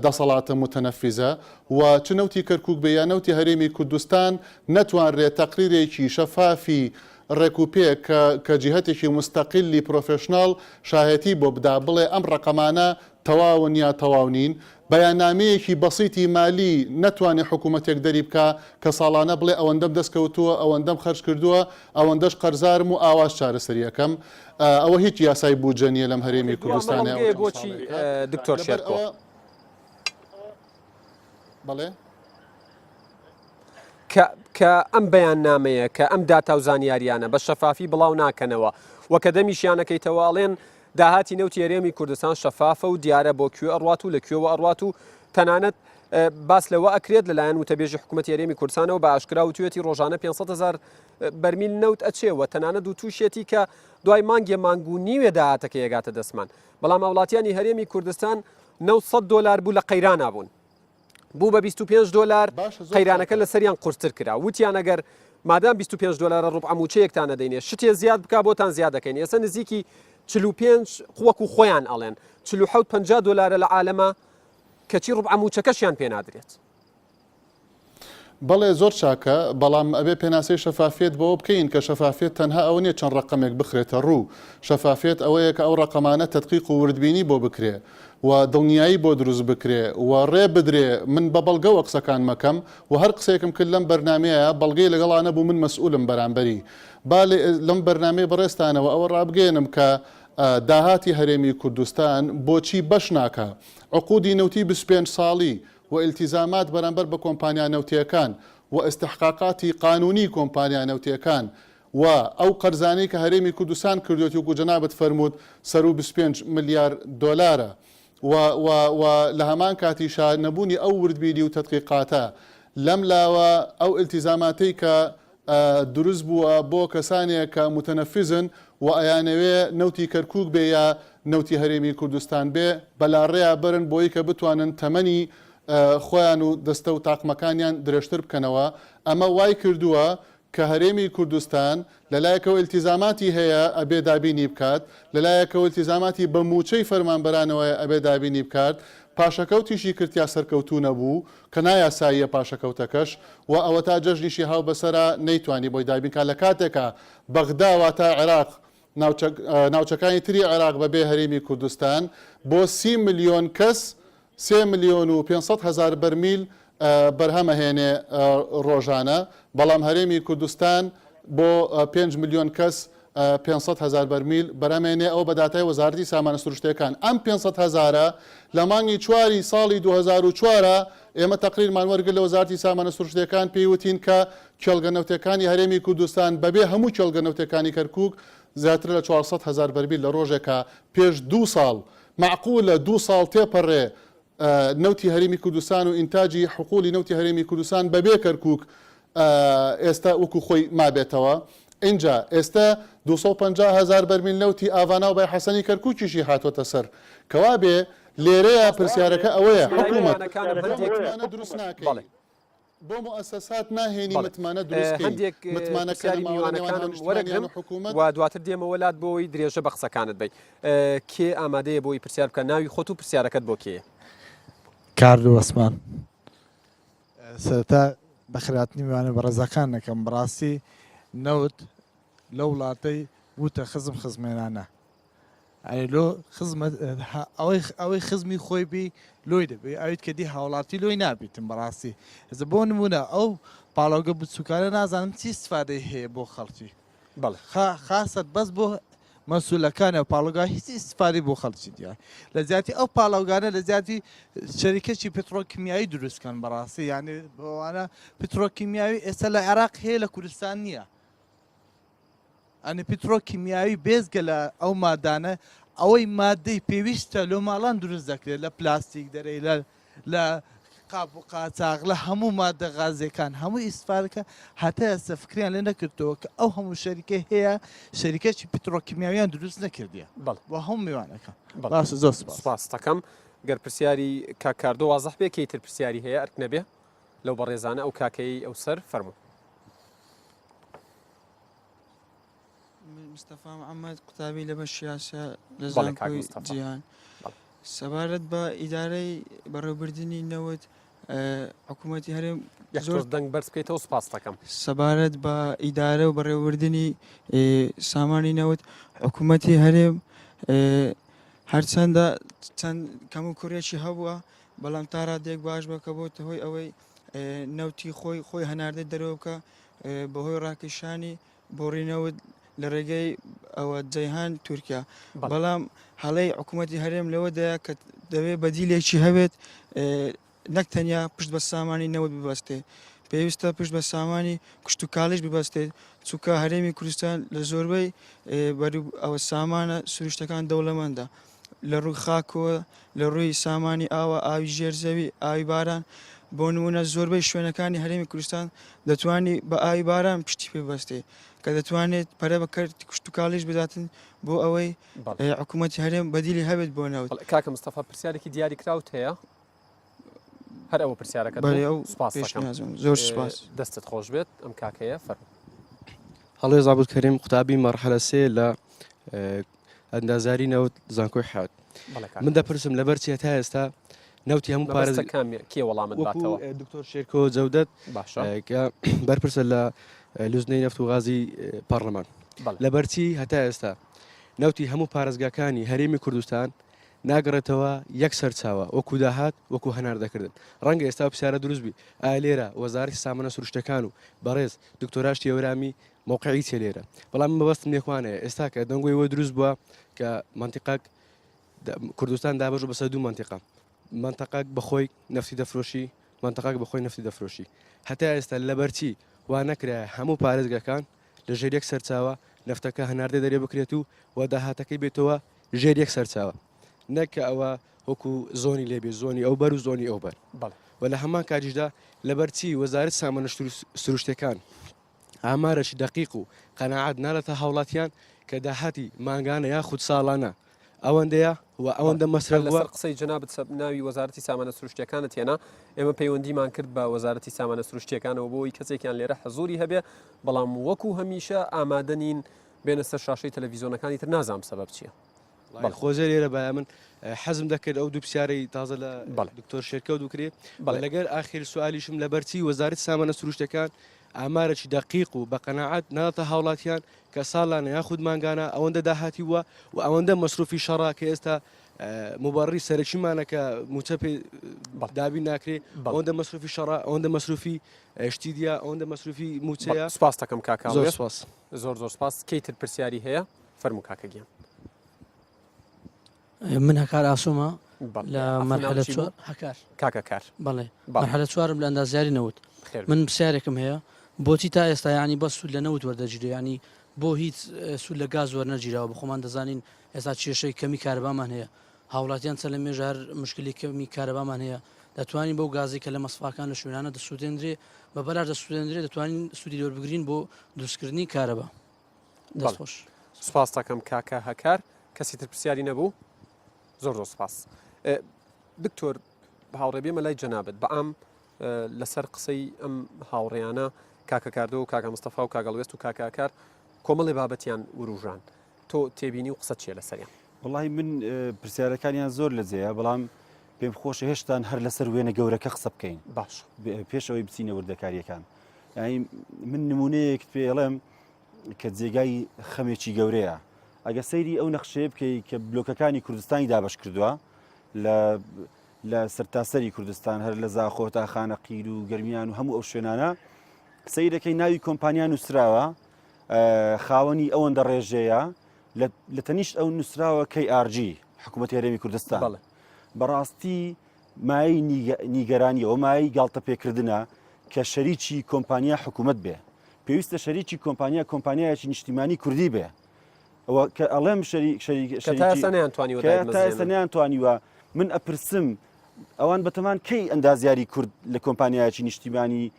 دەسەڵاتە موتەنەفیزە و چ نەوتی کەرکووک بێ یا نەوتی هەرێمی کوردستان نەتوانرێ تەقریرێکی شەفافی ڕێک و پێک کە کە جیهەتێکی موستەقیلی پرۆفێشناڵ شاهێتی بۆ بدا بڵێ ئەم ڕەقەمانە تەواون یا تەواو نین، بەیاننامەیەکی بەسیتی مالی نەتوانێ حکوومەتێک دەری بکا کە ساڵانە بڵێ ئەوەندەم دەست کەوتووە، ئەوەندەم خەرج کردووە، ئەوەندەش قەرزارم و ئاواش چارەسەری ئەکەم. ئەوە هیچ یاسای بودجە نییە لەم هەرێمی دوا کوردستانە ئەوە بەڵگەیە چەند بۆچی ساڵێکە. دکتۆر لەبەر شێرکۆ؟ ئەوە بەڵێ؟ کە کە ئەم بەیاننامەیە کە ئەم داتا و زانیاریانە بە شەفافی بڵاو ناکەنەوە و کە دەمیشیانەکەیتەوە ئەڵێن داهاتی نەوتی هەرێمی کوردستان شەفافە و دیارە بۆ کوێ ئەڕوات و لە کوێوە ئەڕوات و تەنانەت باس لەوە ئەکرێت لەلایەن وتەبێژی حکوومەتی هەرێمی کوردستانەوە بە ئاشکرا وتوێتی ڕۆژانە 500 هزار بەرمیل نەوت ئەچێ و تەنانەت وتوشێتی کە دوای مانگێ مانگ و نیوێ داهاتەکە یەگاتە دەستمان بەڵام هاوڵاتیانی هەرێمی کوردستان 900 دلار بوو لە قەیرانا بوون بوو بە 25 دۆلار باشە زۆر قەیرانەکە چاکە. لەسەریان قورستر کرا وتیان ئەگەر مادام 25 دۆلارە ڕوبعە مووچەیەکتان نەدەینێ شتێ زیاد بکا بۆتان زیاد دەکەین ئێستا نزیکی 45 وەکو خۆیان ئەڵێن 47 50 دۆلارە لە عالەمە کەچی ڕوبعە مووچەکەشیان پێ نادرێت. بەڵێ زۆر چاکە، بەڵام ئەبێ پێناسەی شەفافیەت بەوە بکەین کە شەفافیەت تەنها ئەوە نیە چەند ڕەقەمێک بخرێتە ڕوو، شەفافیەت ئەوەیە کە ئەو ڕەقەمانە تەدقیق و وردبینی بۆ بکرێ و دڵنیایی بۆ دروست بکرێ و ڕێ بدرێ من بە بەڵگەوە قسەکانم ئەکەم و هەر قسەیەکم کرد لەم بەرنامەیە بەڵگەی لەگەڵا نەبوو من مەسئولم بەرامبەری با لەم بەرنامەی بەڕێزتانەوە ئەوە ڕابگەیەنم کە داهاتی هەرێمی کوردستان بۆچی بەش ناکا عقودی نەوتی 25 ساڵی و ئیلتیزامات بەرامبەر بە کۆمپانیا نەوتیەکان و ئیستحقاقاتی قانونی کۆمپانیا نەوتیەکان و ئەو قەرزانەی کە هەرێمی کوردستان کردوێتی وەکو جەنابت فەرمووت سەروو 25 ملیار دۆلارە و و و لە هەمان کاتیشا نەبوونی ئەو وردبینی و تەدقیقاتە لەم لاوە ئەو ئیلتیزاماتەی کە دروست بووە بۆ کەسانێک کە موتەنەفیزن و ئەیانەوێ نەوتی کەرکوک بێ یا نەوتی هەرێمی کوردستان بێ بەلاڕێیا بەرن بۆی کە بتوانن تەمەنی خۆیان و دەستە و تاقمەکانیان درێژتر بکەنەوە ئەمە وای کردووە کە هەرێمی کوردستان لەلایەکەوە ئیلتیزاماتی هەیە ئەبێ دابینی بکات، لەلایەکەوە ئیلتیزاماتی بە مووچەی فەرمانبەرانەوە هەیە ئەبێ دابینی بکات، پاشەکەوتیشی کرد تیا سەرکەوتوو نەبوو، کە نایاساییە پاشەکەوتەکەش و ئەوەتا جەژنیشی هاو بەسەرا نەیتوانی بۆی دابین کات لە کاتێکا بەغدا واتا عێراق ناوچەکانی تری عێراق بەبێ هەرێمی کوردستان بۆ سی ملیۆن کەس سێ ملیۆن و 500 هەزار بەرمیل بەرهەم ئەهێنێ ڕۆژانە، بەڵام هەرێمی کوردستان بۆ پێنج ملیۆن کەس 500 هەزار بەرمیل بەرهەمێنێ، ئەوە بە داتای وەزارەتی سامانە سروشتییەکان. ئەم 500 هەزارە لە مانگی چواری ساڵی 2004 ئێمە تەقریرمان وەرگرت لە وەزارەتی سامانە سروشتییەکان پێی وتین کە کێڵگە نەوتیەکانی هەرێمی کوردستان بەبێ هەموو کێڵگە نەوتیەکانی کەرکوک زیاترە لە 400 هەزار بەرمیل لە ڕۆژێکا پێش دوو ساڵ مەعقولە دوو ساڵ تێپەڕێ نەوتی هەرێمی کوردستان و ئینتاجی حقولی نەوتی هەرێمی کوردستان بەبێ کەرکوک ئێستا وەکو خۆی مابێتەوە ئینجا ئێستا 250 هەزار بەرمیل نەوتی ئاڤانا و بای حەسەنی کەرکوکیشی هاتۆتە سەر کەوابێ. لێرەیە پرسیارەکە ئەوەیە حکوومەت میوانەکانم بۆ هەندێک متمانە دروست ناکەی بەڵێ بۆ موئەسەسات ناهێنی بەڵێ متمانە دروست کەی هەندێک متمانە کە پرسیاری نەماوە لە نێوان میوانەکانم هاونیشتمانیان وەرەگرم و حکوومەت و دواتر دێمەوە لات بۆی درێژە بە قسەکانت بی کێ ئامادەیە بۆی پرسیار بکە ناوی خۆت و پرسیارەکەت بۆ کێیە؟ کاردۆ وەسمان سەرەتا بەخێرهاتنی میوانە بەڕێزەکان دەکەم بەڕاستی نەوت لەو وڵاتەی بووتە خزم خزمێنانە ئەی لۆ خزمە ئەوەی ئەوەی خزمی خۆی بی لۆی دەبێ ئەویت کە دی هاوڵاتی لۆی نابیتم بەڕاستی ئێستا بۆ نمونە ئەو پاڵاوگە بچووکانە نازانم چی استفادەی هەیە بۆ خەڵکی بەڵێ. خاسەت بەس بۆ مەسولەکانە پاڵۆگا هیچ ئیسفادەی بۆ خەڵکی دیە لە جیاتی ئەو پاڵاوگانە لە جیاتی شەریکەکی پترۆکیمیایی دروستکەن بەڕاستی یعنی بۆوانە پترۆکیمیاوی ئێستا لە عێراق هەیە لە کوردستان نییە ئەنی پترۆکیمیاوی بێزگە لە ئەو مادانە ئەوەی مادەی پێویستە لۆ ماڵان دروست دەکرێت لە پلاستیک دەرەی لە لە قاپ و قاچاغ لە هەموو مادە غازیەکان هەموو ئیستفادەکە هەتا ئێستا فکریان لێ نەکردەوە کە ئەو هەموو شەریکە هەیە شەریکەکی پترۆکیمیاویان دروست نەکردیە بەڵێ. بۆ هەموو میوانەکان بەڵێ. باشە زۆر سپاس. سپاست دەکەم. گەر پرسیاری کاک کاردۆ وازح بێ کێی تر پرسیاری هەیە ئەرک نەبێ لەو بەڕێزانە ئەو کاکەیەی ئەو سەر فەرموو. من مستەفا محەممەد قوتابی لە بەشی یاسا لە بەڵێ کاک زانکۆی مستەفا. جیهان بەڵێ. سەبارەت بە ئیدارەی بەڕێوەبردنی نەوت حکوومەتی هەرێم یەک زۆر تۆز دەنگ بەرز بکەیتەوە سپاست دەکەم. سەبارەت بە ئیدارە و بەڕێوەبردنی سامانی نەوت حکوومەتی هەرێم هەرچەندە چەند کەم و کوڕێکی هەبووە بەڵام تا ڕادەیەک باش بە کە بۆتە هۆی ئەوەی نەوتی خۆی خۆی هەناردەی دەرەوە بکە بەهۆی ڕاکێشانی بۆڕی نەوت لە ڕێگەی ئەوە جەیهان تورکیا بەڵام هەڵەی حکوومەتی هەرێم لەوەدایە کە دەبێت بەدیلێکی هەبێت نەک تەنیا پشت بە سامانی نەوت ببەستێ پێویستە پشت بە سامانی کشتتوکاڵیش ببەستێت چونکە هەرێمی کوردستان لە زۆربەی ئەوە سامانە سروشتەکان دەوڵەمەندە لە ڕووی خاکەوە، لە ڕووی سامانی ئاوە، ئاوی ژێر زەوی، ئاوی باران، بۆ نموونە زۆربەی شوێنەکانی هەرێمی کوردستان دەتوانی بە ئاوی باران پشتی پێ ببەستێ کە دەتوانێت پەرە بە کەرتی کشتوکاڵیش بداتن بۆ ئەوەی حکوومەتی هەرێم بەدیلی هەبێت بۆ نەوت. کاکە مستەفا پرسیارێکی دیاریکراوت هەیە؟ هەر ئەوە پرسیارەکەت بەڵێ ئەو سپاس دەکەم. پێشنیازم زۆر سپاس. دەستت خۆش بێت ئەم کاکەیە فەرموو. هەڵوێست عەبدولکەریم قوتابی مەرحەلە سێ لە ئەندازیاری نەوت زانکۆی حیات بەڵێ کاکە. من دەپرسم لەبەر چی هەتا ئێستا نەوتی هەموو پارێز مەبەستە کام کێ وەڵامت وەکو باتەوە؟ دکتۆر شێرکۆ جەودەت باشە. کە بەرپرسە لە لوزنەی نەفت و غازی پەڕلەمان بەڵێ. لەبەر چی هەتا ئێستا نەوتی هەموو پارێزگاکانی هەرێمی کوردستان ناگەڕێتەوە یەک سەرچاوە وەکو داهات وەکو هەناردەکردن ڕەنگە ئێستا پرسیارە دروست بی ئایا لێرە وەزارەتی سامانە سروشتەکان و بەڕێز دکتۆر ئاشتی هەورامی مەوقعی چیە لێرە بەڵام من مەبەستم لێکوانەیە ئێستا کە دەنگۆی وە دروست بووە کە مەنتیقەک کوردستان دابەش بەسەر دوو مەنتیقە مەنتەقەک بەخۆی نەفتی دەفرۆشی مەنتەقەک بەخۆی نەفتی دەفرۆشی هەتا ئێستا لەبەرچی وا نەکرایە هەموو پارێزگەکان لە ژێر یەک سەرچاوە نەفتەکە هەناردە دەرێ بکرێت و و داهاتەکەی بێتەوە ژێر یەک سەرچاوە نەک کە ئەوە وەکو زۆنی لێبێ زۆنی ئەو بەر و زۆنی ئەو بەر و لە هەمان کاتیشدا لەبەرچی وەزارەت سامانە سروشتەکان ئامارێکی دەقیق و قەناعەت ناداتە هاوڵاتیان کە داهاتی مانگانە یاخود ساڵانە ئەوەندەیە و ئەوەندە مەسرەف بووە. لەسەر قسەی جەنابت سەب ناوی وەزارەتی سامانە سروشتیەکانت هێنا، ئێمە پەیوەندیمان کرد بە وەزارەتی سامانە سروشتیەکانەوە بۆ ئەوەی کەسێکیان لێرە حزوری هەبێ، بەڵام وەکو هەمیشە ئامادە نین بێنە سەر شاشەی تەلەڤیزۆنەکانی تر نازانم سەبەب چیە. بەڵێ خۆزێ لێرە بایە من حەزم دەکرد ئەو دوو پرسیارەی تازە لە دکتۆر شێرکەوت بکرێ بەڵێ لەگەر ئاخیر سوالیشم لەبەرچی وەزارەتی سامانە سروشتەکان ئامارێکی دەقیق و بە قەناعەت ناداتە هاوڵاتیان کە ساڵانە یاخود مانگانە ئەوەندە داهاتی بووە و ئەوەندە مەسروفی شەڕە کە ئێستا مبەڕی سەرەکیمانە کە موچە پێ دابین ناکرێ ئەوەندە مەسروفی شەڕە ئەوەندە مەسروفی شتی دیە ئەوەندە مەسروفی موچەیە سپاس دەکەم کاکە زۆر سپاس زۆر زۆر سپاس کەی تر پرسیاری هەیە فەرموو کاکە گیان. من هەکار ئاسۆمە لە مەرحەلە چوار هەکار کاکە کار بەڵێ مەرحەلە چوارم لە ئەندازیاری نەوت من پرسیارێکم هەیە بۆچی تا ئێستا یعنی بەس سوود لە نەوت وەردەگیرێ یعنی بۆ هیچ سوود لە گاز وەرنەگیراوە بەخۆمان دەزانین ئێستا کێشەی کەمی کارەبامان هەیە هاوڵاتیان چەند لە مێژە هەر مشکلی کەمی کارەبامان هەیە دەتوانین بەو گازی کە لە مەسفاکان لە شوێنانە دەسووتێندرێ بە بەلاش دەسووتێندرێ دەتوانین سوودی لێوەربگرین بۆ دروستکردنی کارەبا دەست خۆش. سوپاست دەکەم کاکە هەکار کەسی تر پرسیاری نەبوو؟ زۆر زۆر سوپاس. دکتۆر هاوڕێ بێمە لای جەنابت بەعام لەسەر قسەی ئەم هاوڕێیانە کاکە کاردۆ و کاکە مستەفا و کاک هەڵوێست و کاکە ئاکار کۆمەڵێ بابەتیان وروژان تۆ تێبینی و قسەت چیە لەسەریان؟ وەڵاهی من پرسیارەکانیان زۆر لە جێیە بەڵام پێم خۆشە هێشتان هەر لەسەر وێنە گەورەکە قسە بکەین باش پێش ئەوەی بچینە وردەکاریەکان یعنی من نمونەیەکت پێڵێم کە جێگای خەمێکی گەورەیە ئەگە سەیری ئەو نەخشەیە بکەی کە بلۆکەکانی کوردستانی دابش کردووە لە لە سەرتاسەری کوردستان هەر لە زاخۆ تا خانەقین و گەرمیان و هەموو ئەو شوێنانە سەیرەکەی ناوی کۆمپانیا نووسراوە خاوەنی ئەوەندە ڕێژەیە لە تەنیشت ئەو نووسراوە KRG حکوومەت هەرێمی کوردستان بەڕاستی مای نیگەرانیەوە مای گاڵتە پێکردنە کە شەریکی کۆمپانیا حکوومەت بێ پێویستە شەریکی کۆمپانیا کۆمپانیایەکی نیشتیمانی کوردی بێ ئەوە کە ئەڵێم شەریک شەریک کە تا ئێستا نەیانتوانیوە کە تا ئێستا دایبمەزرێنن. نەیانتوانیوە من ئەپرسم ئەوان بەتەمان کەی ئەندازیاری کورد لە کۆمپانیایەکی نیشتیمانی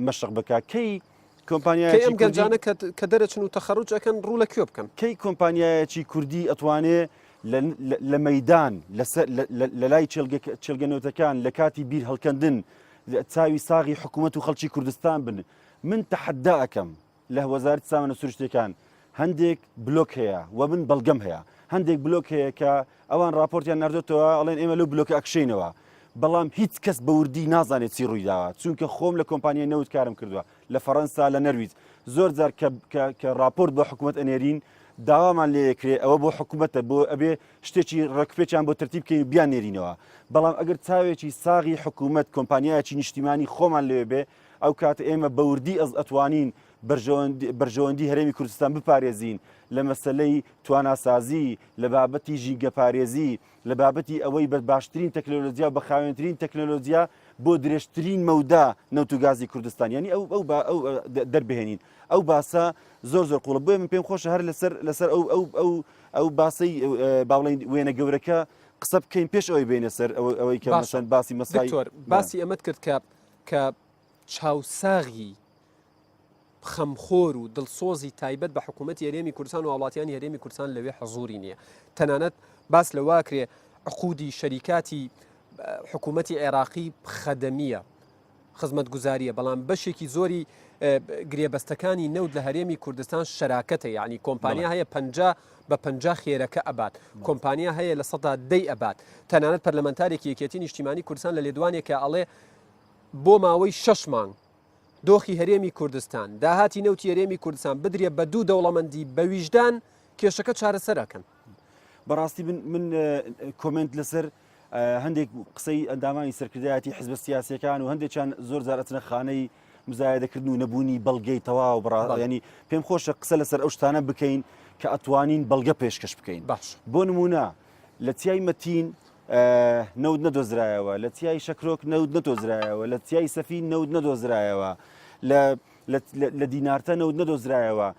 مەشق بکا کەی کەی کۆمپانیایەکی ئەم کوردی گەنجانە کە کە دەرەچن و تەخەروج ئەکەن ڕوو لە کوێ بکەن؟ کەی کۆمپانیایەکی کوردی ئەتوانێ لە لە مەیدان لەسەر لە لای چێلگە چێلگە نەوتەکان لە کاتی بیر هەڵکەندن چاوی ساغی حکوومەت و خەڵکی کوردستان بن من تەحەدا ئەکەم لە وەزارەتی سامانە سروشتیەکان هەندێک بلۆک هەیە و من بەڵگەم هەیە هەندێک بلۆک هەیە کە ئەوان راپۆرتیان نردێتەوە ئەڵێن ئێمە لەو بلۆکە ئەکشینەوە بەڵام هیچ کەس بە وردی نازانێت چی ڕوویداوە چونکە خۆم لە کۆمپانیای نەوت کارم کردووە لە فەڕەنسا لە نەرویج زۆر جار کە راپۆرت بۆ حکوومەت ئەنێرین داوامان لێکرێ ئەوە بۆ حکوومەتە بۆ ئەبێ شتێکی ڕێکپێکیان بۆ ترتیب بکەین و بیان نێرینەوە بەڵام ئەگەر چاوێکی ساغی حکوومەت کۆمپانیایەکی نیشتیمانی خۆمان لێ بێ ئەو کاتە ئێمە بە وردی ئەز ئەتوانین بەرژەوەندی هەرێمی کوردستان بپارێزین لە مەسەلەی تواناسازی، لە بابەتی ژینگەپارێزی، لە بابەتی ئەوەی بە باشترین تەکنەلۆجیا و بە خاوێنترین تەکنەلۆجیا بۆ درێژترین مەودا نەوت و گازی کوردستان یعنی ئەو ئەو ئەو دەربهێنین ئەو باسە زۆر زۆر قوڵە بۆیە من پێم خۆشە هەر لەسەر لەسەر ئەو ئەو ئەو ئەو باسەی با بڵێین وێنە گەورەکە قسە بکەین پێش ئەوەی بێینە سەر ئەوەی کە مەسەن باسی مەسای دکتۆر باسی ئەمەت کرد کە کە چاوساغی خەمخۆر و دڵسۆزی تایبەت بە حکوومەتی هەرێمی کوردستان و هاوڵاتیانی هەرێمی کوردستان لەوێ حزوری نییە تەنانەت باس لەوەکرێ عقودی شەریکاتی حکوومەتی عێراقی خەدەمیە خزمەتگوزاریە بەڵام بەشێکی زۆری گرێبەستەکانی نەوت لە هەرێمی کوردستان شەراکەتە یعنی کۆمپانیا هەیە 50 بە 50 خێرەکە ئەبات کۆمپانیا هەیە لە سەدا دەی ئەبات تەنانەت پەرلەمانتارێکی یەکێتی نیشتیمانی کوردستان لە لێدوانێکە ئەڵێ بۆ ماوەی شەش مانگ دۆخی هەرێمی کوردستان، داهاتی نەوتی هەرێمی کوردستان بدرێ بە دوو دەوڵەمەندی بە ویژدان، کێشەکە چارەسەر ئەکەن. بەڕاستی من من comment لەسەر هەندێک قسەی ئەندامانی سەرکردایەتی حزبە سیاسیەکان و هەندێکیان زۆر جار ئەچنە خانەی مزایدەکردن و نەبوونی بەڵگەی تەواو بڕ ینی پێم خۆشە قسە لەسەر ئەو شتانە بکەین کە ئەتوانین بەڵگە پێشکەش بکەین باش بۆ نمونە لە چیای مەتین نەوت نەدۆزرایەوە، لە چیای شەکرۆک نەوت نەدۆزرایەوە، لە چیای سەفین نەوت نەدۆزرایەوە، لە دینارتە نەوت نەدۆزرایەوە.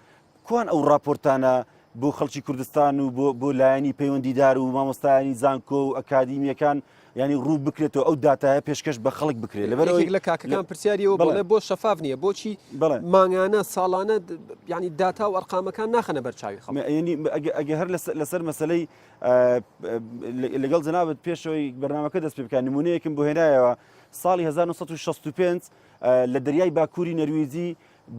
کوان ئەو راپۆرتانە بۆ خەڵکی کوردستان و بۆ لایەنی پەیوەندیدار و مامۆستایانی زانکۆ و ئەکادیمیەکان ینی ڕوو بکرێتەوە ئەو داتایە پێشکەش بە خەڵک بکرێت لەبەرەوەی لە کاکەکان پرسیاریەوە بڵێ بۆ شەفاف نییە بۆچی مانگانە ساڵانە ینی داتا و ئەرقامەکان ناخەنە بەرچاوی خەڵک ئەگە هەر لەسەر مەسلەی لەگەڵ جەنابت پێشەوەی بەرنامەکە دەست پێ بکە نمونەیەکم بۆ هێنایەوە ساڵی 1965 لە دەریای باکووری نەرویجی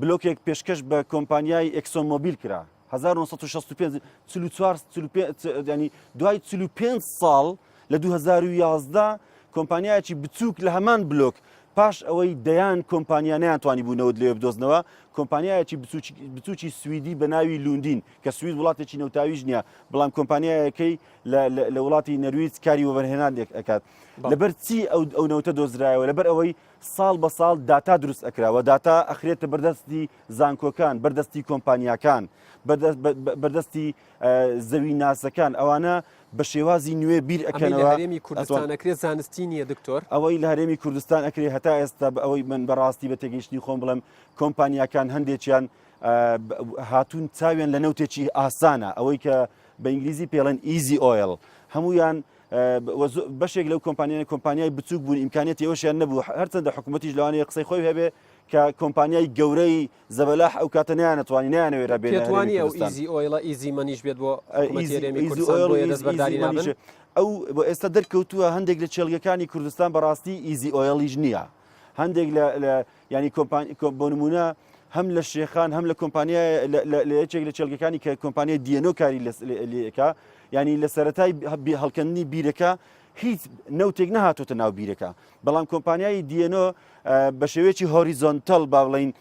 بلۆکێک پێشکەش بە کۆمپانیای ئێکسۆن مۆبیل کرا 1965 44 ینی دوای 45 ساڵ لە 2011 کۆمپانیایەکی بچووک لە هەمان بلۆک پاش ئەوەی دەیان کۆمپانیا نەیانتوانی بوو نەوت لەوێ بدۆزنەوە کۆمپانیایەکی بچووکی سویدی بە ناوی لوندین کە سوید وڵاتێکی نەوتاویش نییە بەڵام کۆمپانیایەکەی لە وڵاتی نەرویج کاری وەبەرهێنان ئەکات لەبەر چی ئەو ئەو نەوتە دۆزرایەوە لەبەر ئەوەی ساڵ بە ساڵ داتا دروست ئەکراوە داتا ئەخرێتە بەردەستی زانکۆکان بەردەستی کۆمپانیاکان بەردەستی زەوی ناسەکان ئەوانە بە شێوازی نوێ بیر ئەکەنەوە هەرێمی کوردستان ئەکرێ زانستی نییە دکتۆر ئەوەی لە هەرێمی کوردستان ئەکرێ هەتا ئێستا بە ئەوەی من بەڕاستی بە تێگەیشتنی خۆم بڵێم کۆمپانیاکان هەندێکیان هاتوون چاویان لە نەوتێکی ئاسانە ئەوەی کە بە ئینگلیزی پێڵێن easy oil هەمویان بەشێک لەو کۆمپانیانە کۆمپانیای بچووک بوون ئیمکانیەتی ئەوشیان نەبوو هەرچەندە حکوومەتیش لەوانەیە قسەی خۆی هەبێ. کە کۆمپانیای گەورەی زەبەلاح ئەو کاتە نەیانەتوانی نەیانەوێرا بێنە پێت هەرێمی وانییە ئەو کوردستان. ئیزی ئۆیڵە ئیزی مەنیش بێت بۆ حکوومەتی ئیزی هەرێمی ئیزی کوردستان ئۆیڵ و بۆیە ئیزی ئیزی دەستبەرداری نابن؟ مەنیش ئەو بۆ ئێستا دەرکەوتووە هەندێک لە کێڵگەکانی کوردستان بەڕاستی ئیزی ئۆیڵیش نییە هەندێک لە لە ینی کۆمپانی بۆ نمونە هەم لە شێخان هەم لە کۆمپانیای لە یەکێک لە کێڵگەکانی کە کۆمپانیای دیەنۆ کاری لەکە ینی لە سەتای هەڵکەندنی بیرەکە هیچ نەوتێک نەهاتۆتە ناو بیرەکە بەڵام کۆمپانیای دیەنۆ بە شێوەیەکی horizontal با بڵین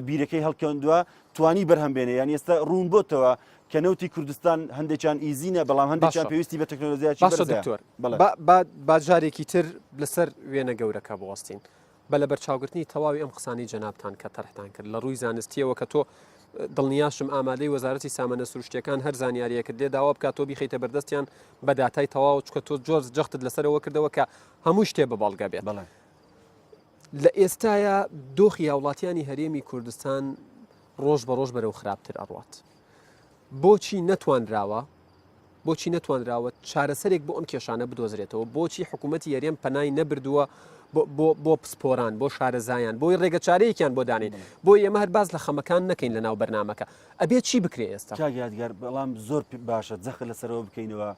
بیرەکەی هەڵکەندووە توانی بەرهەم بێنێ یان ئێستا ڕوون بۆتەوە کە نەوتی کوردستان هەندێکیان ئیزینە بەڵام هەندێکیان پێویستی بە تەکنۆلۆژیاکی باشە دکتۆر با جارێکی تر لەسەر وێنە گەورەکە بوەستین بە لەبەرچاوگرتنی تەواوی ئەم قسانەی جەنابتان کە تەرحتان کرد لە ڕووی زانستیەوە کە تۆ دڵنیاشم ئامادەی وەزارەتی سامانە سروشتیەکان هەر زانیاریەکت لێ داوا بکات تۆ بیخەیتە بەردەستیان بە داتای تەواو چکە تۆ جۆر جەختت لەسەرەوە کردەوە کە هەموو شتێ بە بەڵگە بێت بەڵێ. لە ئێستایا دۆخی هاوڵاتیانی هەرێمی کوردستان ڕۆژ بە ڕۆژ بەرەو خراپتر ئەڕوات بۆچی نەتوانراوە بۆچی نەتوانراوە چارەسەرێک بۆ ئەم کێشانە بدۆزرێتەوە؟ بۆچی حکوومەتی هەرێم پەنای نەبردووە بۆ پسپۆران، بۆ شارەزایان، بۆی ڕێگەچارەیەکیان بۆ دانێن؟ بۆی ئێمە هەر باس لە خەمەکان نەکەین لەناو بەرنامەکە. ئەبێ چی بکرێ ئێستا؟ کاک یادگار، بەڵام زۆر باشە جەخت لەسەرەوە بکەینەوە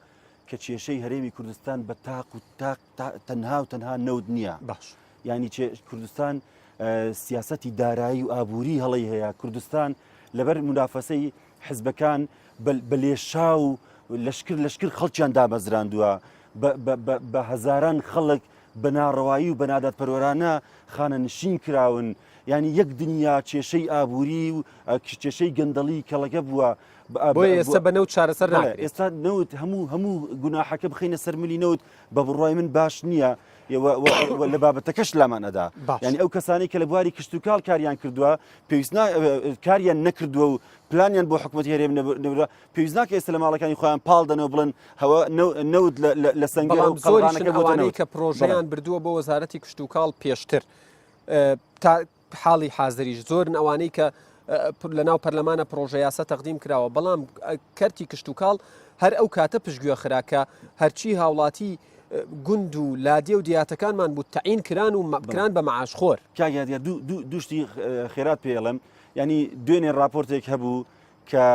کە کێشەی هەرێمی کوردستان بە تاق و تاق تەنها و تەنها نەوت نییە. باش. یانی کوردستان سیاسەتی دارایی و ئابووری هەڵەی هەیە. کوردستان لەبەر مونافەسەی حزبەکان بە لێشاو لەشکر لەشکر خەڵکیان دامەزراندووە، بە هەزاران خەڵک بە ناڕەوایی و بە نادادپەروەرانە خانەنشین کراون، یانی یەک دنیا کێشەی ئابووری و کێشەی گەندەڵی کەڵەکە بووە. بۆیە ئێستا بە نەوت چارەسەر ناکرێت. ئێستا نەوت هەموو هەموو گوناحەکە بخەینە سەر ملی نەوت بە بڕوای من باش نییە. لە بابەتەکەش لامان ئەدا یعنی ئەو کەسانی کە لە بواری کشتتوکاڵ کاریان کردووە پێویست کاریان نەکردووە و پلانیان بۆ حکوومەت هەرێم نەبرا پێویست ناکە ئێستا لە ماڵەکانی خۆیان پاڵ دەنەوە بڵێن هەوە نەوت لە سەنگەر و زۆریشن ئەوانەی کە پرۆژەیان بردووە بۆ وەزارەتی کشتتوکاڵ پێشتر تا حاڵی حازریش زۆرن ئەوانەی کە لە ناو پەرلەمانە پرۆژە یاسا تەقدیم کراوە بەڵام کەرتی کشتتوکاڵ هەر ئەو کاتە پشتگوێ خرا کە هەرچی هاوڵاتی گوند و لادێ و دیاتەکانمان بوو تەعین کران و کران بە معاشخۆر. کاک یادگار دوو شتی خێرات پێڵم ینی دوێنێ راپۆرتێک هەبوو کە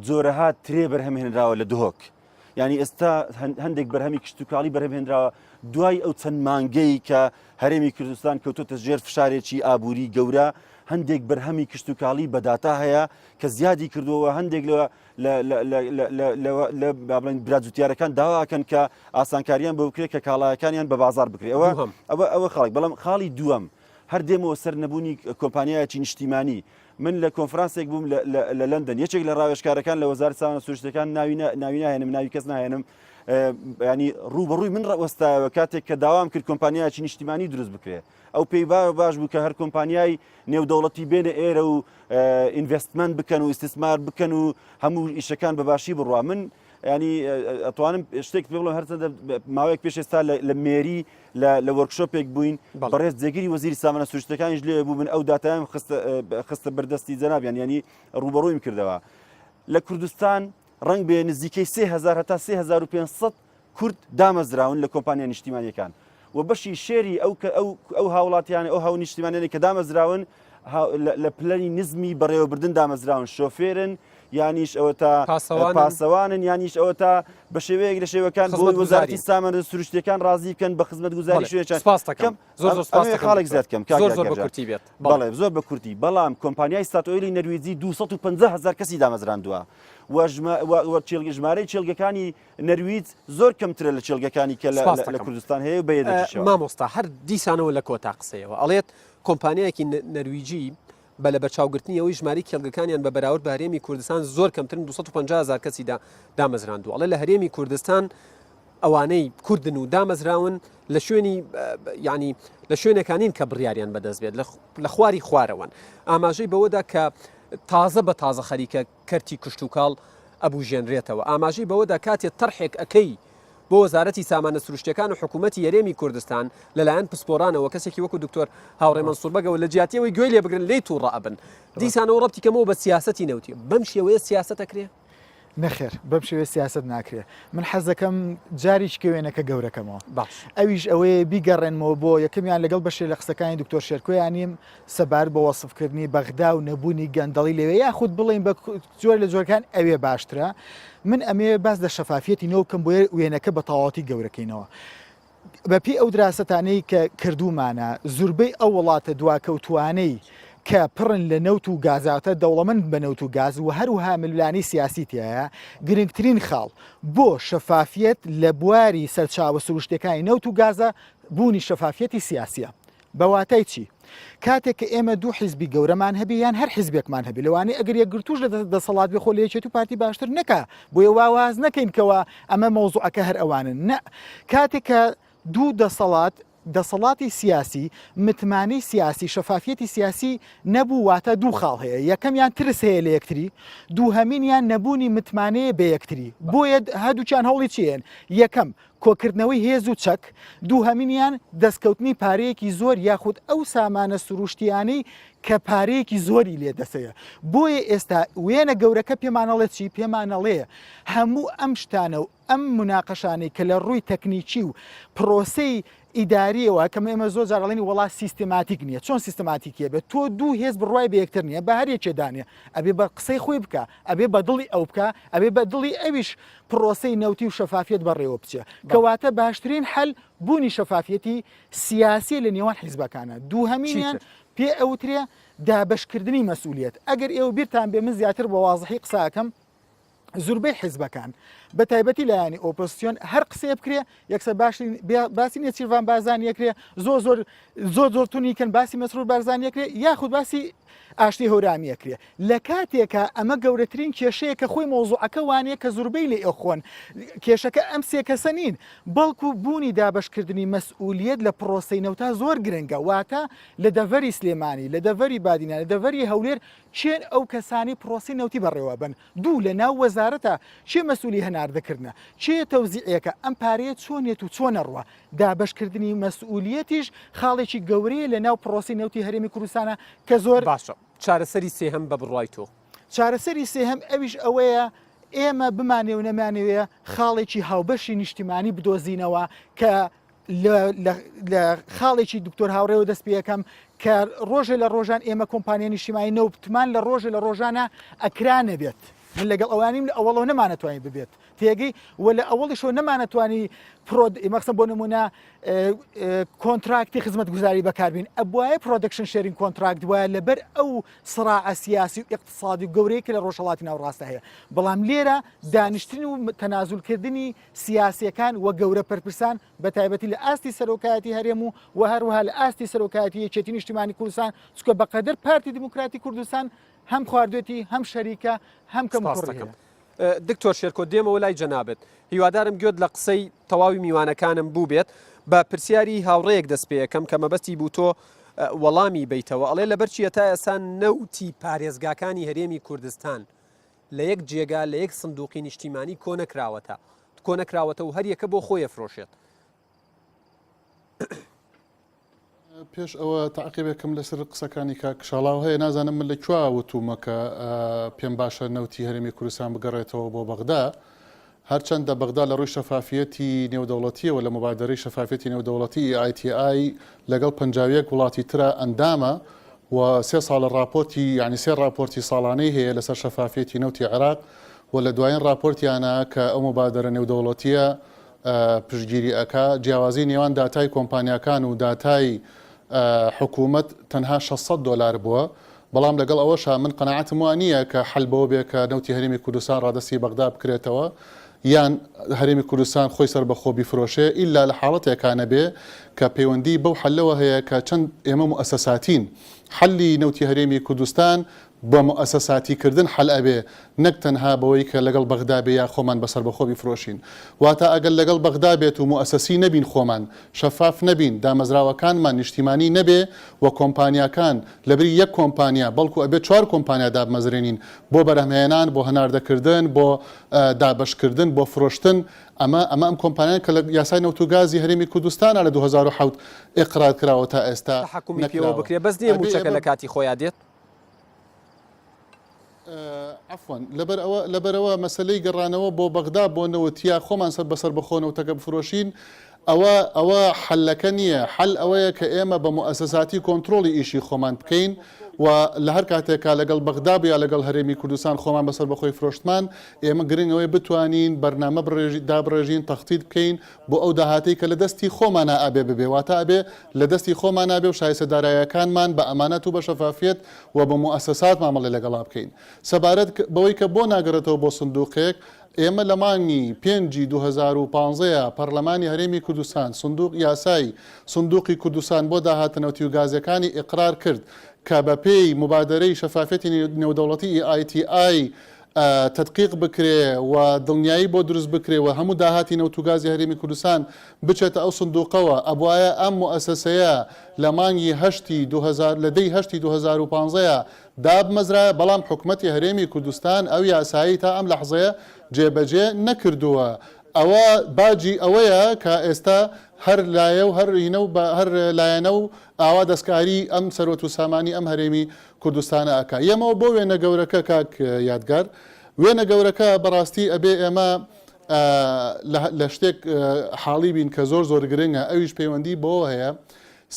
جۆرەها ترێ بەرهەم هێنراوە لە دهۆک یانی ئێستا هەندێک بەرهەمی کشتتوکاڵی بەرهەمهێنراوە دوای ئەو چەند مانگەی کە هەرێمی کوردستان کەوتۆتە ژێر فشارێکی ئابووری گەورە هەندێک بەرهەمی کشتتوکاڵی بەداتا هەیە کە زیادی کردووە هەندێک لە لە بڵێن براجوتیارەکان داواکەن کە ئاسانکاریان بۆ بکرێت کە کاڵایەکانیان بە بازار بکرێت ئەوە ئەوە ئەوە خاڵک بەڵام خاڵی دووەم هەر دێمەوە سەر نەبوونی کۆمپانیایەکی نیشتیمانی من لە کۆنفرانسێک بووم لە لەندەن یەکێک لە ڕاوێژکارەکان لە وەزارەتی سامانە سروشتیەکان ناوی ناوی ناهێنم ناوی کەس ناهێنم ینی ڕووبەڕووی من ڕەوەستایەوە کاتێک کە داوام کرد کۆمپانیایەکی نیشتیمانی دروست بکرێت ئەو پێی باش بوو کە هەر کۆمپانیای نێودەوڵەتی بێنە ئێرە و investment بکەن و ئیستیسمار بکەن و هەموو ئیشەکان بە باشی بڕوا من ینی ئەتوانم شتێک پێ بڵێم هەرچەندە ماوەیەک پێش ئێستا لە مێری لە workshop ێک بووین بەڕێز جێگری وەزیری سامانە سروشتەکانیش لێ بوو من ئەو داتایم خستە بەردەستی جەنابیان ینی ڕوبەڕوویم کردەوە لە کوردستان ڕنگ بێ نزیکەی 3000 هەتا 3500 کورد دامەزراون لە کۆمپانیا نیشتیمانیەکان و بەشی شێری ئەو کە ئەو ئەو هاوڵاتیانە ئەو هاو نیشتیمانیانەی کە دامەزراون لە پلەنی نزمی بەڕێوەبردن دامەزراون شۆفێرن یانیش ئەوە تا پاسەوانن یانیش ئەوە تا بە شێوەیەک لە شێوەکان بۆ وەزارەتی سامانە سروشتیەکان ڕازی بکەن بە خزمەتگوزاری شوێنەکان سپاس دەکەم زۆر زۆر سپاس دەکەم خاڵێک زیاد کەم زۆر زۆر بە کورتی بێت بەڵێ زۆر بە کورتی بەڵام کۆمپانیای ستاتۆیلی نەرویجی 250 هەزار کەسی دامەزراندووە و ژمارەی کێڵگەکانی نەرویج زۆر کەمترە لە کێڵگەکانی کە لە کوردستان هەیە و بە یەدەگیشەوە. مامۆستا هەر دیسانەوە لە کۆتا قسەیەوە ئەڵێت کۆمپانیایەکی نەرویجی بە لەبەرچاوگرتنی ئەوەی ژمارەی کێڵگەکانیان بە بەراورد بە هەرێمی کوردستان زۆر کەمترن 250 هەزار کەسی دامەزراندووە ئەڵێ لە هەرێمی کوردستان ئەوانەی کوردن و دامەزراون لە شوێنی ینی لە شوێنەکانین کە بڕیاریان بەدەست بێت لە خواری خوارەوەن ئاماژەی بەوەدا کە تازە بە تازە خەریکە کەرتی کشتوکاڵ ئەبوژێنرێتەوە. ئاماژەی بەوەدا کاتێ تەرحێک ئەکەی بۆ وەزارەتی سامانە سروشتیەکان و حکومەتی هەرێمی کوردستان لەلایەن پسپۆرانەوە کەسێکی وەکو دکتۆر هاوڕێ مەنسوور بەگەوە لە جیاتی ئەوەی گوێی لێ بگرن لێی توڕە ئەبن. دیسانەوە ڕەبتی کەمەوە بە سیاسەتی نەوتی. بەم شێوەیە سیاسەت ئەکرێ؟ نەخێر بەم شێوەیە سیاسەت ناکرێ. من حەز دەکەم جارێکی کە وێنەکە گەورەکەمەوە. باش. ئەویش ئەوەیە بیگەڕێنمەوە بۆ یەکەمیان لەگەڵ بەشێ لە قسەکانی دکتۆر شێرکۆیانیم سەبارەت بە وەسفکردنی بەغدا و نەبوونی گەندەڵی لەوێ یاخود بڵێین بە جۆر لە جۆرەکان ئەوێ باشترە. من ئەمەوێ باس لە شەفافیەتی نەوت بکەم بۆیە وێنەکە بە تەواوەتی گەورەکەینەوە. بەپێی ئەو دراسەتانەی کە کردوومانە، زوربەی ئەو وڵاتە دواکەوتووانەی کە پڕن لە نەوت و گاز واتە دەوڵەمەند بە نەوت و گاز و هەروەها ململانێی سیاسی تیایە، گرنگترین خاڵ بۆ شەفافیەت لە بواری سەرچاوە سروشتیەکانی نەوت و گازە بوونی شەفافیەتی سیاسیە. بە واتای چی؟ کاتێک کە ئێمە دوو حیزبی گەورەمان هەبێ یان هەر حیزبێکمان هەبێ لەوانەیە ئەگەر یەکگرتووش لە دەسەڵات بێ خۆ لە یەکێتی و پارتی باشتر نەکا بۆیە وا واز نەکەین کەوا ئەمە مەوزوعەکە هەر ئەوانن نە کاتێک کە دوو دەسەڵات دەسەڵاتی سیاسی متمانەی سیاسی شەفافیەتی سیاسی نەبوو واتە دوو خاڵ هەیە یەکەمیان ترس هەیە لە یەکتری دووهەمینیان نەبوونی متمانەیە بە یەکتری بۆیە هەردووکیان هەوڵی چیەن یەکەم کۆکردنەوەی هێز و چەک، دووهەمینیان دەستکەوتنی پارەیەکی زۆر یاخود ئەو سامانە سروشتیانەی کە پارەیەکی زۆری لێ دەسەیە. بۆیە ئێستا وێنە گەورەکە پێمانەڵێ چی؟ پێمانەڵێ هەموو ئەم شتانە و ئەم موناقەشانەی کە لە ڕووی تەکنیکی و پرۆسەی ئیداریەوە کە ئێمە زۆر جار ئەڵێین وەڵا سیستێماتیک نییە، چۆن سیستەماتیکیە بێت؟ تۆ دوو هێز بڕوای بە یەکتر نییە، بە هەر یەکێ دانێ ئەبێ بە قسەی خۆی بکا، ئەبێ بە دڵی ئەو بکا، ئەبێ بە دڵی ئەویش پڕۆسەی نەوتی و شەفافیەت بەڕێوە بچێ. کەواتە باشترین حەل بوونی شەفافیەتی سیاسیە لە نێوان حیزبەکانە. دووهەمینیان پێ ئەوترێ دابەشکردنی مەسئولیەت. ئەگەر ئێوە بیرتان بێ من زیاتر بە وازحی قسە ئەکەم، زوربەی حیزبەکان بە تایبەتی لایەنی ئۆپۆزسیۆن هەر قسەیە بکرێ یەکسەر باشی باسی نێچیرڤان بارزانی ئەکرێ زۆر زۆر زۆر زۆر تونی کەن باسی مەسرور بارزانی ئەکرێ یاخود باسی ئاشتی هەورامی ئەکرێ لە کاتێکا ئەمە گەورەترین کێشەیە کە خۆی مەوزوعەکە وانەیە کە زوربەی لێ ئەخۆن کێشەکە ئەم سێ کەسە نین بەڵکو بوونی دابەشکردنی مەسئولیەت لە پرۆسەی نەوتا زۆر گرنگە واتە لە دەڤەری سلێمانی لە دەڤەری بادینان لە دەڤەری هەولێر کێن ئەو کەسانەی پرۆسەی نەوتی بەڕێوەبەن دوو لە ناو وەزارەتە کێ مەسئولی هەناردەکردنە کێ تەوزیعیەکە ئەم پارەیە چۆن یەت و چۆن ئەڕوا دابەشکردنی مەسئولیەتیش خاڵێکی گەورەیە لە ناو پرۆسەی نەوتی هەرێمی کوردستانا کە زۆر باشە چارەسەری سێهەم بە بڕوای تۆ؟ چارەسەری سێهەم ئەویش ئەوەیە ئێمە بمانەوێ و نەمانەوێ خاڵێکی هاوبەشی نیشتیمانی بدۆزینەوە کە لە خاڵێکی دکتۆر هاوڕێوە دەست پێەکەم کە ڕۆژێ لە ڕۆژان ئێمە کۆمپانیا نیشتیمانی نەوتمان لە ڕۆژێ لە ڕۆژانە ئەکرا نەبێت من لەگەڵ ئەوانیم لە ئەوەڵەوە نەمانەتوانی ببێت تێگەی و لە ئەوەڵیشەوە نەمانەتوانی پرۆد مەخسە بۆ نمونە contract ی خزمەتگوزاری بەکاربین ئەبواە production sharing contract وایە لەبەر ئەو سراعە سیاسی و اقتصادی و گەورەیە کە لە ڕۆژهەڵاتی ناوەڕاستە هەیە بەڵام لێرە دانیشتن و تەنازولکردنی سیاسیەکان و گەورە پەرپرسان بە تایبەتی لە ئاستی سەرۆکایەتی هەرێم و و هەروەها لە ئاستی سەرۆکایەتی یەکێتی نیشتیمانی کوردستان چونکە بەقەدەر پارتی دیموکراتی کوردستان هەم خواردوێتی هەم شەریکە هەم کەم سپاس دەکەم. دکتۆر شێرکۆ دێمەوە لای جەنابت هیوادارم گوێت لە قسەی تەواوی میوانەکانم بووبێت بە پرسیاری هاوڕێیەک دەست پێەکەم کە مەبەستی بوو تۆ وەڵامی بیتەوە ئەڵێ لەبەر چیە تا ئێستا نەوتی پارێزگاکانی هەرێمی کوردستان لە یەک جێگا لە یەک سندوقی نیشتیمانی کۆ نەکراوەتە کۆ نەکراوەتە و هەریەکە بۆ خۆی ئەفرۆشێت. پێش ئەوە تەعقیبێکم لەسەر قسەکانی کاک شاڵاو هەیە نازانم من لە کوێ وتومە کە پێم باشە نەوتی هەرێمی کوردستان بگەڕێتەوە بۆ بەغدا هەرچەندە بەغدا لە ڕووی شەفافیەتی نێودەوڵەتیەوە لە مبادەرەی شەفافیەتی نێودەوڵەتی EITI لەگەڵ 51 وڵاتی ترا ئەندامە و سێ ساڵە ڕاپۆرتی یانی سێ ڕاپۆرتی ساڵانەی هەیە لەسەر شەفافیەتی نەوتی عێراق و لە دوایین ڕاپۆرتیانە کە ئەو مبادەرە نێودەوڵەتیە پشتگیری ئەکا جیاوازی نێوان داتای کۆمپانیاکان و داتای حکوومەت تەنها 600 دۆلار بووە بەڵام لەگەڵ ئەوەشا من قەناعەتم وا نییە کە حەل بەوە بێ کە نەوتی هەرێمی کوردستان ڕادەستی بەغدا بکرێتەوە یان هەرێمی کوردستان خۆی سەربەخۆ بیفرۆشێ ئیلا لە حاڵەتێکا نەبێ کە پەیوەندی بەو حەلەوە هەیە کە چەند ئێمە موئەسەساتین حەلی نەوتی هەرێمی کوردستان بە موئەسەساتی کردن حەل ئەبێ نەک تەنها بەوەی کە لەگەڵ بەغدا بێ یا خۆمان بە سەربەخۆ بیفرۆشین واتە ئەگەر لەگەڵ بەغدا بێت و موئەسەسی نەبین خۆمان شەفاف نەبین دامەزراوەکانمان نیشتیمانی نەبێ و کۆمپانیاکان لەبری یەک کۆمپانیا بەڵکو ئەبێ چوار کۆمپانیا دابمەزرێنین بۆ بەرهەمهێنان بۆ هەناردەکردن بۆ دابەشکردن بۆ فرۆشتن ئەمە ئەمە ئەم کۆمپانیانە کە لە یاسای نەوت و گازی هەرێمی کوردستانا لە 2007 ئیقرار کراوە تا ئێستا تەحەکومی پێوە نەکراوە بکرێ بەس نیە ئەبێ موچەکە ئێمە لە کاتی خۆیا دێت. عەفوەن لەبەر ئەوە لەبەرئەوە مەسەلەی گەڕانەوە بۆ بەغدا بۆ نەوت یا خۆمان سەر بەسەر بەخۆ نەوتەکە بفرۆشین ئەوە ئەوە حەلەکە نییە حەل ئەوەیە کە ئێمە بە موئەسەساتی کۆنترۆڵی ئیشی خۆمان بکەین و لە هەر کاتێکا لەگەڵ بەغدا بوو یا لەگەڵ هەرێمی کوردستان خۆمان بەسەر بەخۆی فرۆشتمان ئێمە گرنگ ئەوەیە بتوانین بەرنامە دابڕێژین تەختیت بکەین بۆ ئەو داهاتەی کە لە دەستی خۆمانا ئەبێ ببێ، واتە ئەبێ لە دەستی خۆمانا بێ و شایستە دارایەکانمان بە ئەمانەت و بە شەفافیەت و بە موئەسەسات مامەڵەی لەگەڵا بکەین. سەبارەت بەوەی کە بۆ ناگەڕێتەوە بۆ سندوقێک، ئێمە لە مانگی پێنجی 2015 ە پەڕلەمانی هەرێمی کوردستان سندوق یاسای سندوقی کوردستان بۆ داهاتە نەوتی و گازیەکانی ئیقرار کرد کە بە پێی موبادەرەی شەفافیەتی نێودەوڵەتی EITI تەدقیق بکرێ و دڵنیایی بۆ دروست بکرێ و هەموو داهاتی نەوت و گازی هەرێمی کوردستان بچێتە ئەو سندوقەوە، ئەبوایە ئەم موئەسەسەیە لە مانگی هەشتی 2000 لە دەی هەشتی 2015 دابمەزرایە، بەڵام حکومەتی هەرێمی کوردستان ئەو یاسایەی تا ئەم لەحزەیە جێبەجێ نەکردووە. ئەوە باجی ئەوەیە کە ئێستا هەر لایە و هەر هینە و بە هەر لایەنە و ئاوا دەستکاری ئەم سەروەت و سامانی ئەم هەرێمی کوردستانە ئەکا. یەمەوە بۆ وێنە گەورەکە کاک یادگار. وێنە گەورەکە بەڕاستی ئەبێ ئێمە لە شتێک حاڵی بین کە زۆر زۆر گرنگە ئەویش پەیوەندی بەوە هەیە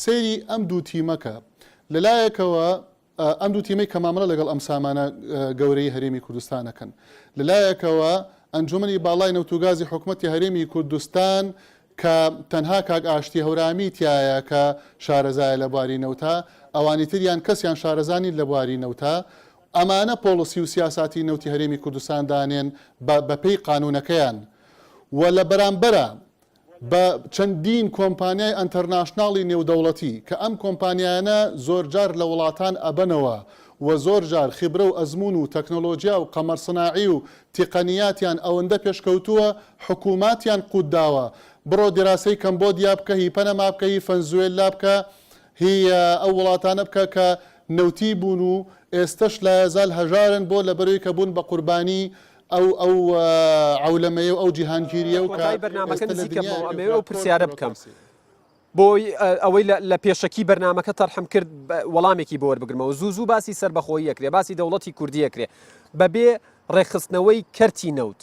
سەیری ئەم دوو تیمەکە لەلایەکەوە ئەم دوو تیمەی کە مامەڵە لەگەڵ ئەم سامانە گەورەی هەرێمی کوردستان ئەکەن لەلایەکەوە ئەنجومەنی باڵای نەوت و گازی حکومەتی هەرێمی کوردستان کە تەنها کاک ئاشتی هەورامی تیایە کە شارەزایە لە بواری نەوتا، ئەوانی تریان کەسیان شارەزا نین لە بواری نەوتا، ئەمانە پۆڵسی و سیاساتی نەوتی هەرێمی کوردستان دانێن بە بە پێی قانونەکەیان و لە بەرامبەرا بە چەندین کۆمپانیای international ی نێودەوڵەتی کە ئەم کۆمپانیایانە زۆرجار لە وڵاتان ئەبەنەوە و زۆر جار خیبرە و ئەزموون و تەکنۆلۆجیا و قەمەر سناعی و تیقەنیاتیان ئەوەندە پێشکەوتووە حکووماتیان قووت داوە بڕۆ دیراسەی کەمبۆدیا بکە هی پەنەما بکە هی فەنزوێللا بکە هی ئەو وڵاتانە بکە کە نەوتی بوون و ئێستەش لایەزال هەژارن بۆ لەبەرەوەی کە بوون بە قوربانی ئەو ئەو عەولەمەیە و ئەو جیهانگیرییە و کە کۆتایی بەرنامەکە ئێستە لە نزیکە دنیایە بۆ ئەمەوێ ئەو پرسیارە بکەم بێ بۆ ئەوەی لە پێشەکی بەرنامەکە تەرحم کرد وەڵامێکی بۆ وەربگرمەوە زوو زوو باسی سەربەخۆیی ئەکرێ باسی دەوڵەتی کوردی ئەکرێ بەبێ ڕێکخستنەوەی کەرتی نەوت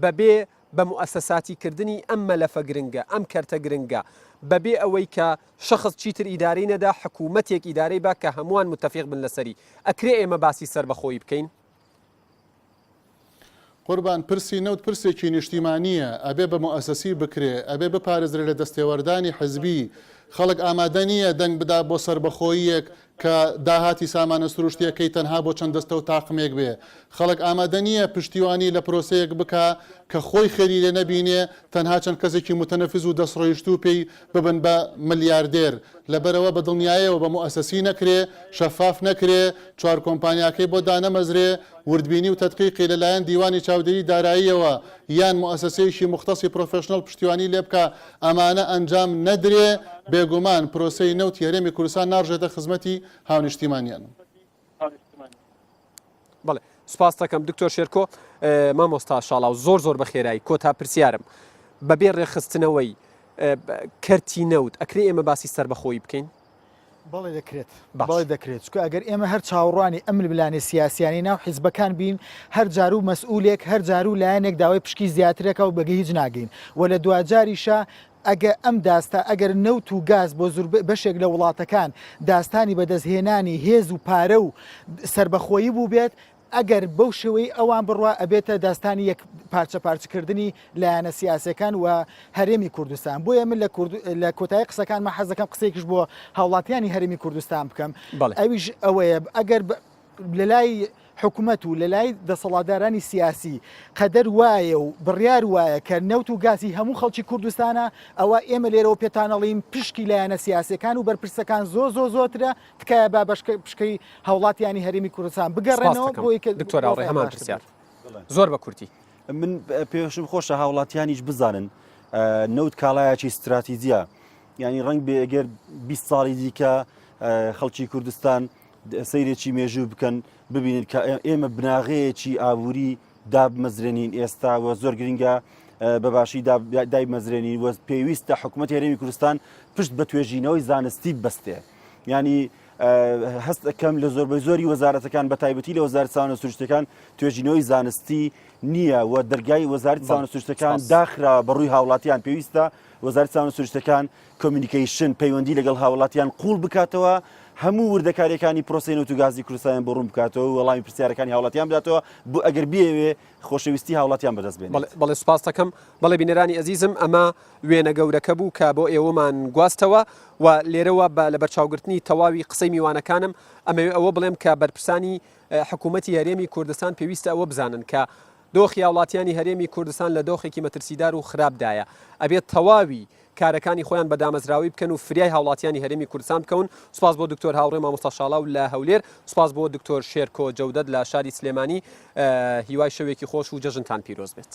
بەبێ بە موئەسەساتی کردنی ئەم مەلەفە گرنگە ئەم کەرتە گرنگە بەبێ ئەوەی کە شەخس چیتر ئیدارەی نەدا حکوومەتێک ئیدارەی با کە هەمووان متەفیق بن لەسەری ئەکرێ ئێمە باسی سەربەخۆیی بکەین؟ قوربان پرسی نەوت پرسێکی نیشتیمانییە، ئەبێ بە موئەسەسی بکرێ، ئەبێ بپارێزرێ لە دەستێوەردانی حزبی، خەڵک ئامادە نییە دەنگ بدا بۆ سەربەخۆییەک کە داهاتی سامانە سروشتییەکەی تەنها بۆ چەند دەستە و تاقمێک بێ، خەڵک ئامادە نییە پشتیوانی لە پرۆسەیەک بکا کە خۆی خێری لێ نەبینێ، تەنها چەند کەسێکی موتەنەفز و دەستڕۆیشتوو پێی ببن بە ملیاردێر، لەبەرئەوە بە دڵنیایەوە بە موئەسەسی نەکرێ، شەفاف نەکرێ، چوار کۆمپانیاکەی بۆ دانەمەزرێ، وردبینی و تەدقیقی لە لایەن دیوانی چاودێری داراییەوە یان موئەسەسەیەکی موختەسی professional پشتیوانی لێ بکا، ئەمانە ئەنجام نەدرێ، بێگومان پرۆسەی نەوتی هەرێمی کوردستان ناڕژێتە خزمەتی هاونیشتیمانیان. بەڵێ سپاست دەکەم دکتۆر شێرکۆ مامۆستا شاڵاو زۆر زۆر بە خێرایی کۆتا پرسیارم بەبێ ڕێکخستنەوەی کەرتی نەوت ئەکرێ ئێمە باسی سەربەخۆیی بکەین؟ بەڵێ دەکرێت بەڵێ دەکرێت چکە ئەگەر ئێمە هەر چاوەڕوانی ئەم ململانێ سیاسیانەی ناو حیزبەکان بین هەر جار و مەسئولێک هەر جار و لایەنێک داوای پشکی زیاترەکە و بەگە هیچ ناگەین و لە دواجاریشە ئەگە ئەم داستە ئەگەر نەوت و گاز بۆ زوربەی بەشێک لە وڵاتەکان داستانی بەدەستهێنانی هێز و پارە و سەربەخۆیی بووبێت، ئەگەر بەو شێوەی ئەوان بڕوا ئەبێتە داستانی یەک پارچە پارچکردنی لایەنە سیاسەکان و هەرێمی کوردستان بۆیە من لە کورد لە کۆتایی قسەکانمە حەز دەکەم قسەیەکیش بۆ هاوڵاتیانی هەرێمی کوردستان بکەم ئەویش ئەوەیە ئەگەر لەلای حکومەت و لەلای دەسەڵاتدارانی سیاسی قەدەر وایە و بڕیار وایە کە نەوت و گازی هەموو خەڵکی کوردستانە، ئەوا ئێمە لێرەوە پێتانەڵێین پشکی لایەنە سیاسیەکان و بەرپرسەکان زۆر زۆر زۆرترە، تکایە با پشکەی هاوڵاتیانی هەرێمی کوردستان بگەڕێنەوە سپاست بۆی دەکەم کە دکتۆر ئاوڕێ وەزعیان هەمان باشتر پرسیار بێت. زۆر بە کورتی. من پێشم خۆشە هاوڵاتیانیش بزانن نەوت کاڵایەکی ستراتیجیە یعنی ڕەنگ بێ ئەگەر 20 ساڵی دیکە خەڵکی کوردستان سەیرێکی مێژوو بکەن ببینن کە ئێمە بناغەیەکی ئابووری دابمەزرێنین ئێستا و زۆر گرنگە بە باشی دایمەزرێنین و پێویستە حکوومەت هەرێمی کوردستان پشت بە توێژینەوەی زانستی بەستێ. ینی. هەست ئەکەم لە زۆربەی زۆری وەزارەتەکان بە تایبەتی لە وەزارەتی سامانە سروشتیەکان توێژینەوەی زانستی نییە و دەرگای وەزارەتی سامانە سروشتیەکان داخرا بە ڕووی هاوڵاتیان پێویستە وەزارەتی سامانە سروشتیەکان communication پەیوەندی لەگەڵ هاوڵاتیان قوڵ بکاتەوە هەموو وردەکاریەکانی پرۆسەی نەوت و گازی کوردستانیان بۆ ڕوون بکاتەوە و وەڵامی پرسیارەکانی هاوڵاتیان بداتەوە بۆ ئەگەر بیەوێ خۆشەویستی هاوڵاتیان بەدەست بێنێت. بەڵێ بەڵێ سوپاست دەکەم. بەڵێ بینەرانی ئەزیزم ئەمە وێنە گەورەکە بوو کە بۆ ئێوەمان گواستەوە و لێرەوە بە لەبەرچاوگرتنی تەواوی قسەی میوانەکانم ئەمەوێ ئەوە بڵێم کە بەرپرسانی حکوومەتی هەرێمی کوردستان پێویستە ئەوە بزانن کە دۆخی هاوڵاتیانی هەرێمی کوردستان لە دۆخێکی مەترسیدار و خراپدایە ئەبێت تەواوی کارەکانی خۆیان بە دامەزراوەی بکەن و فریای هاوڵاتیانی هەرێمی کوردستان بکەون. سوپاس بۆ دکتۆر هاوڕێ مامۆستا شاڵاو لە هەولێر، سوپاس بۆ دکتۆر شێرکۆ جەودەت لە شاری سلێمانی. هیوای شەوێکی خۆش و جەژنتان پیرۆز بێت.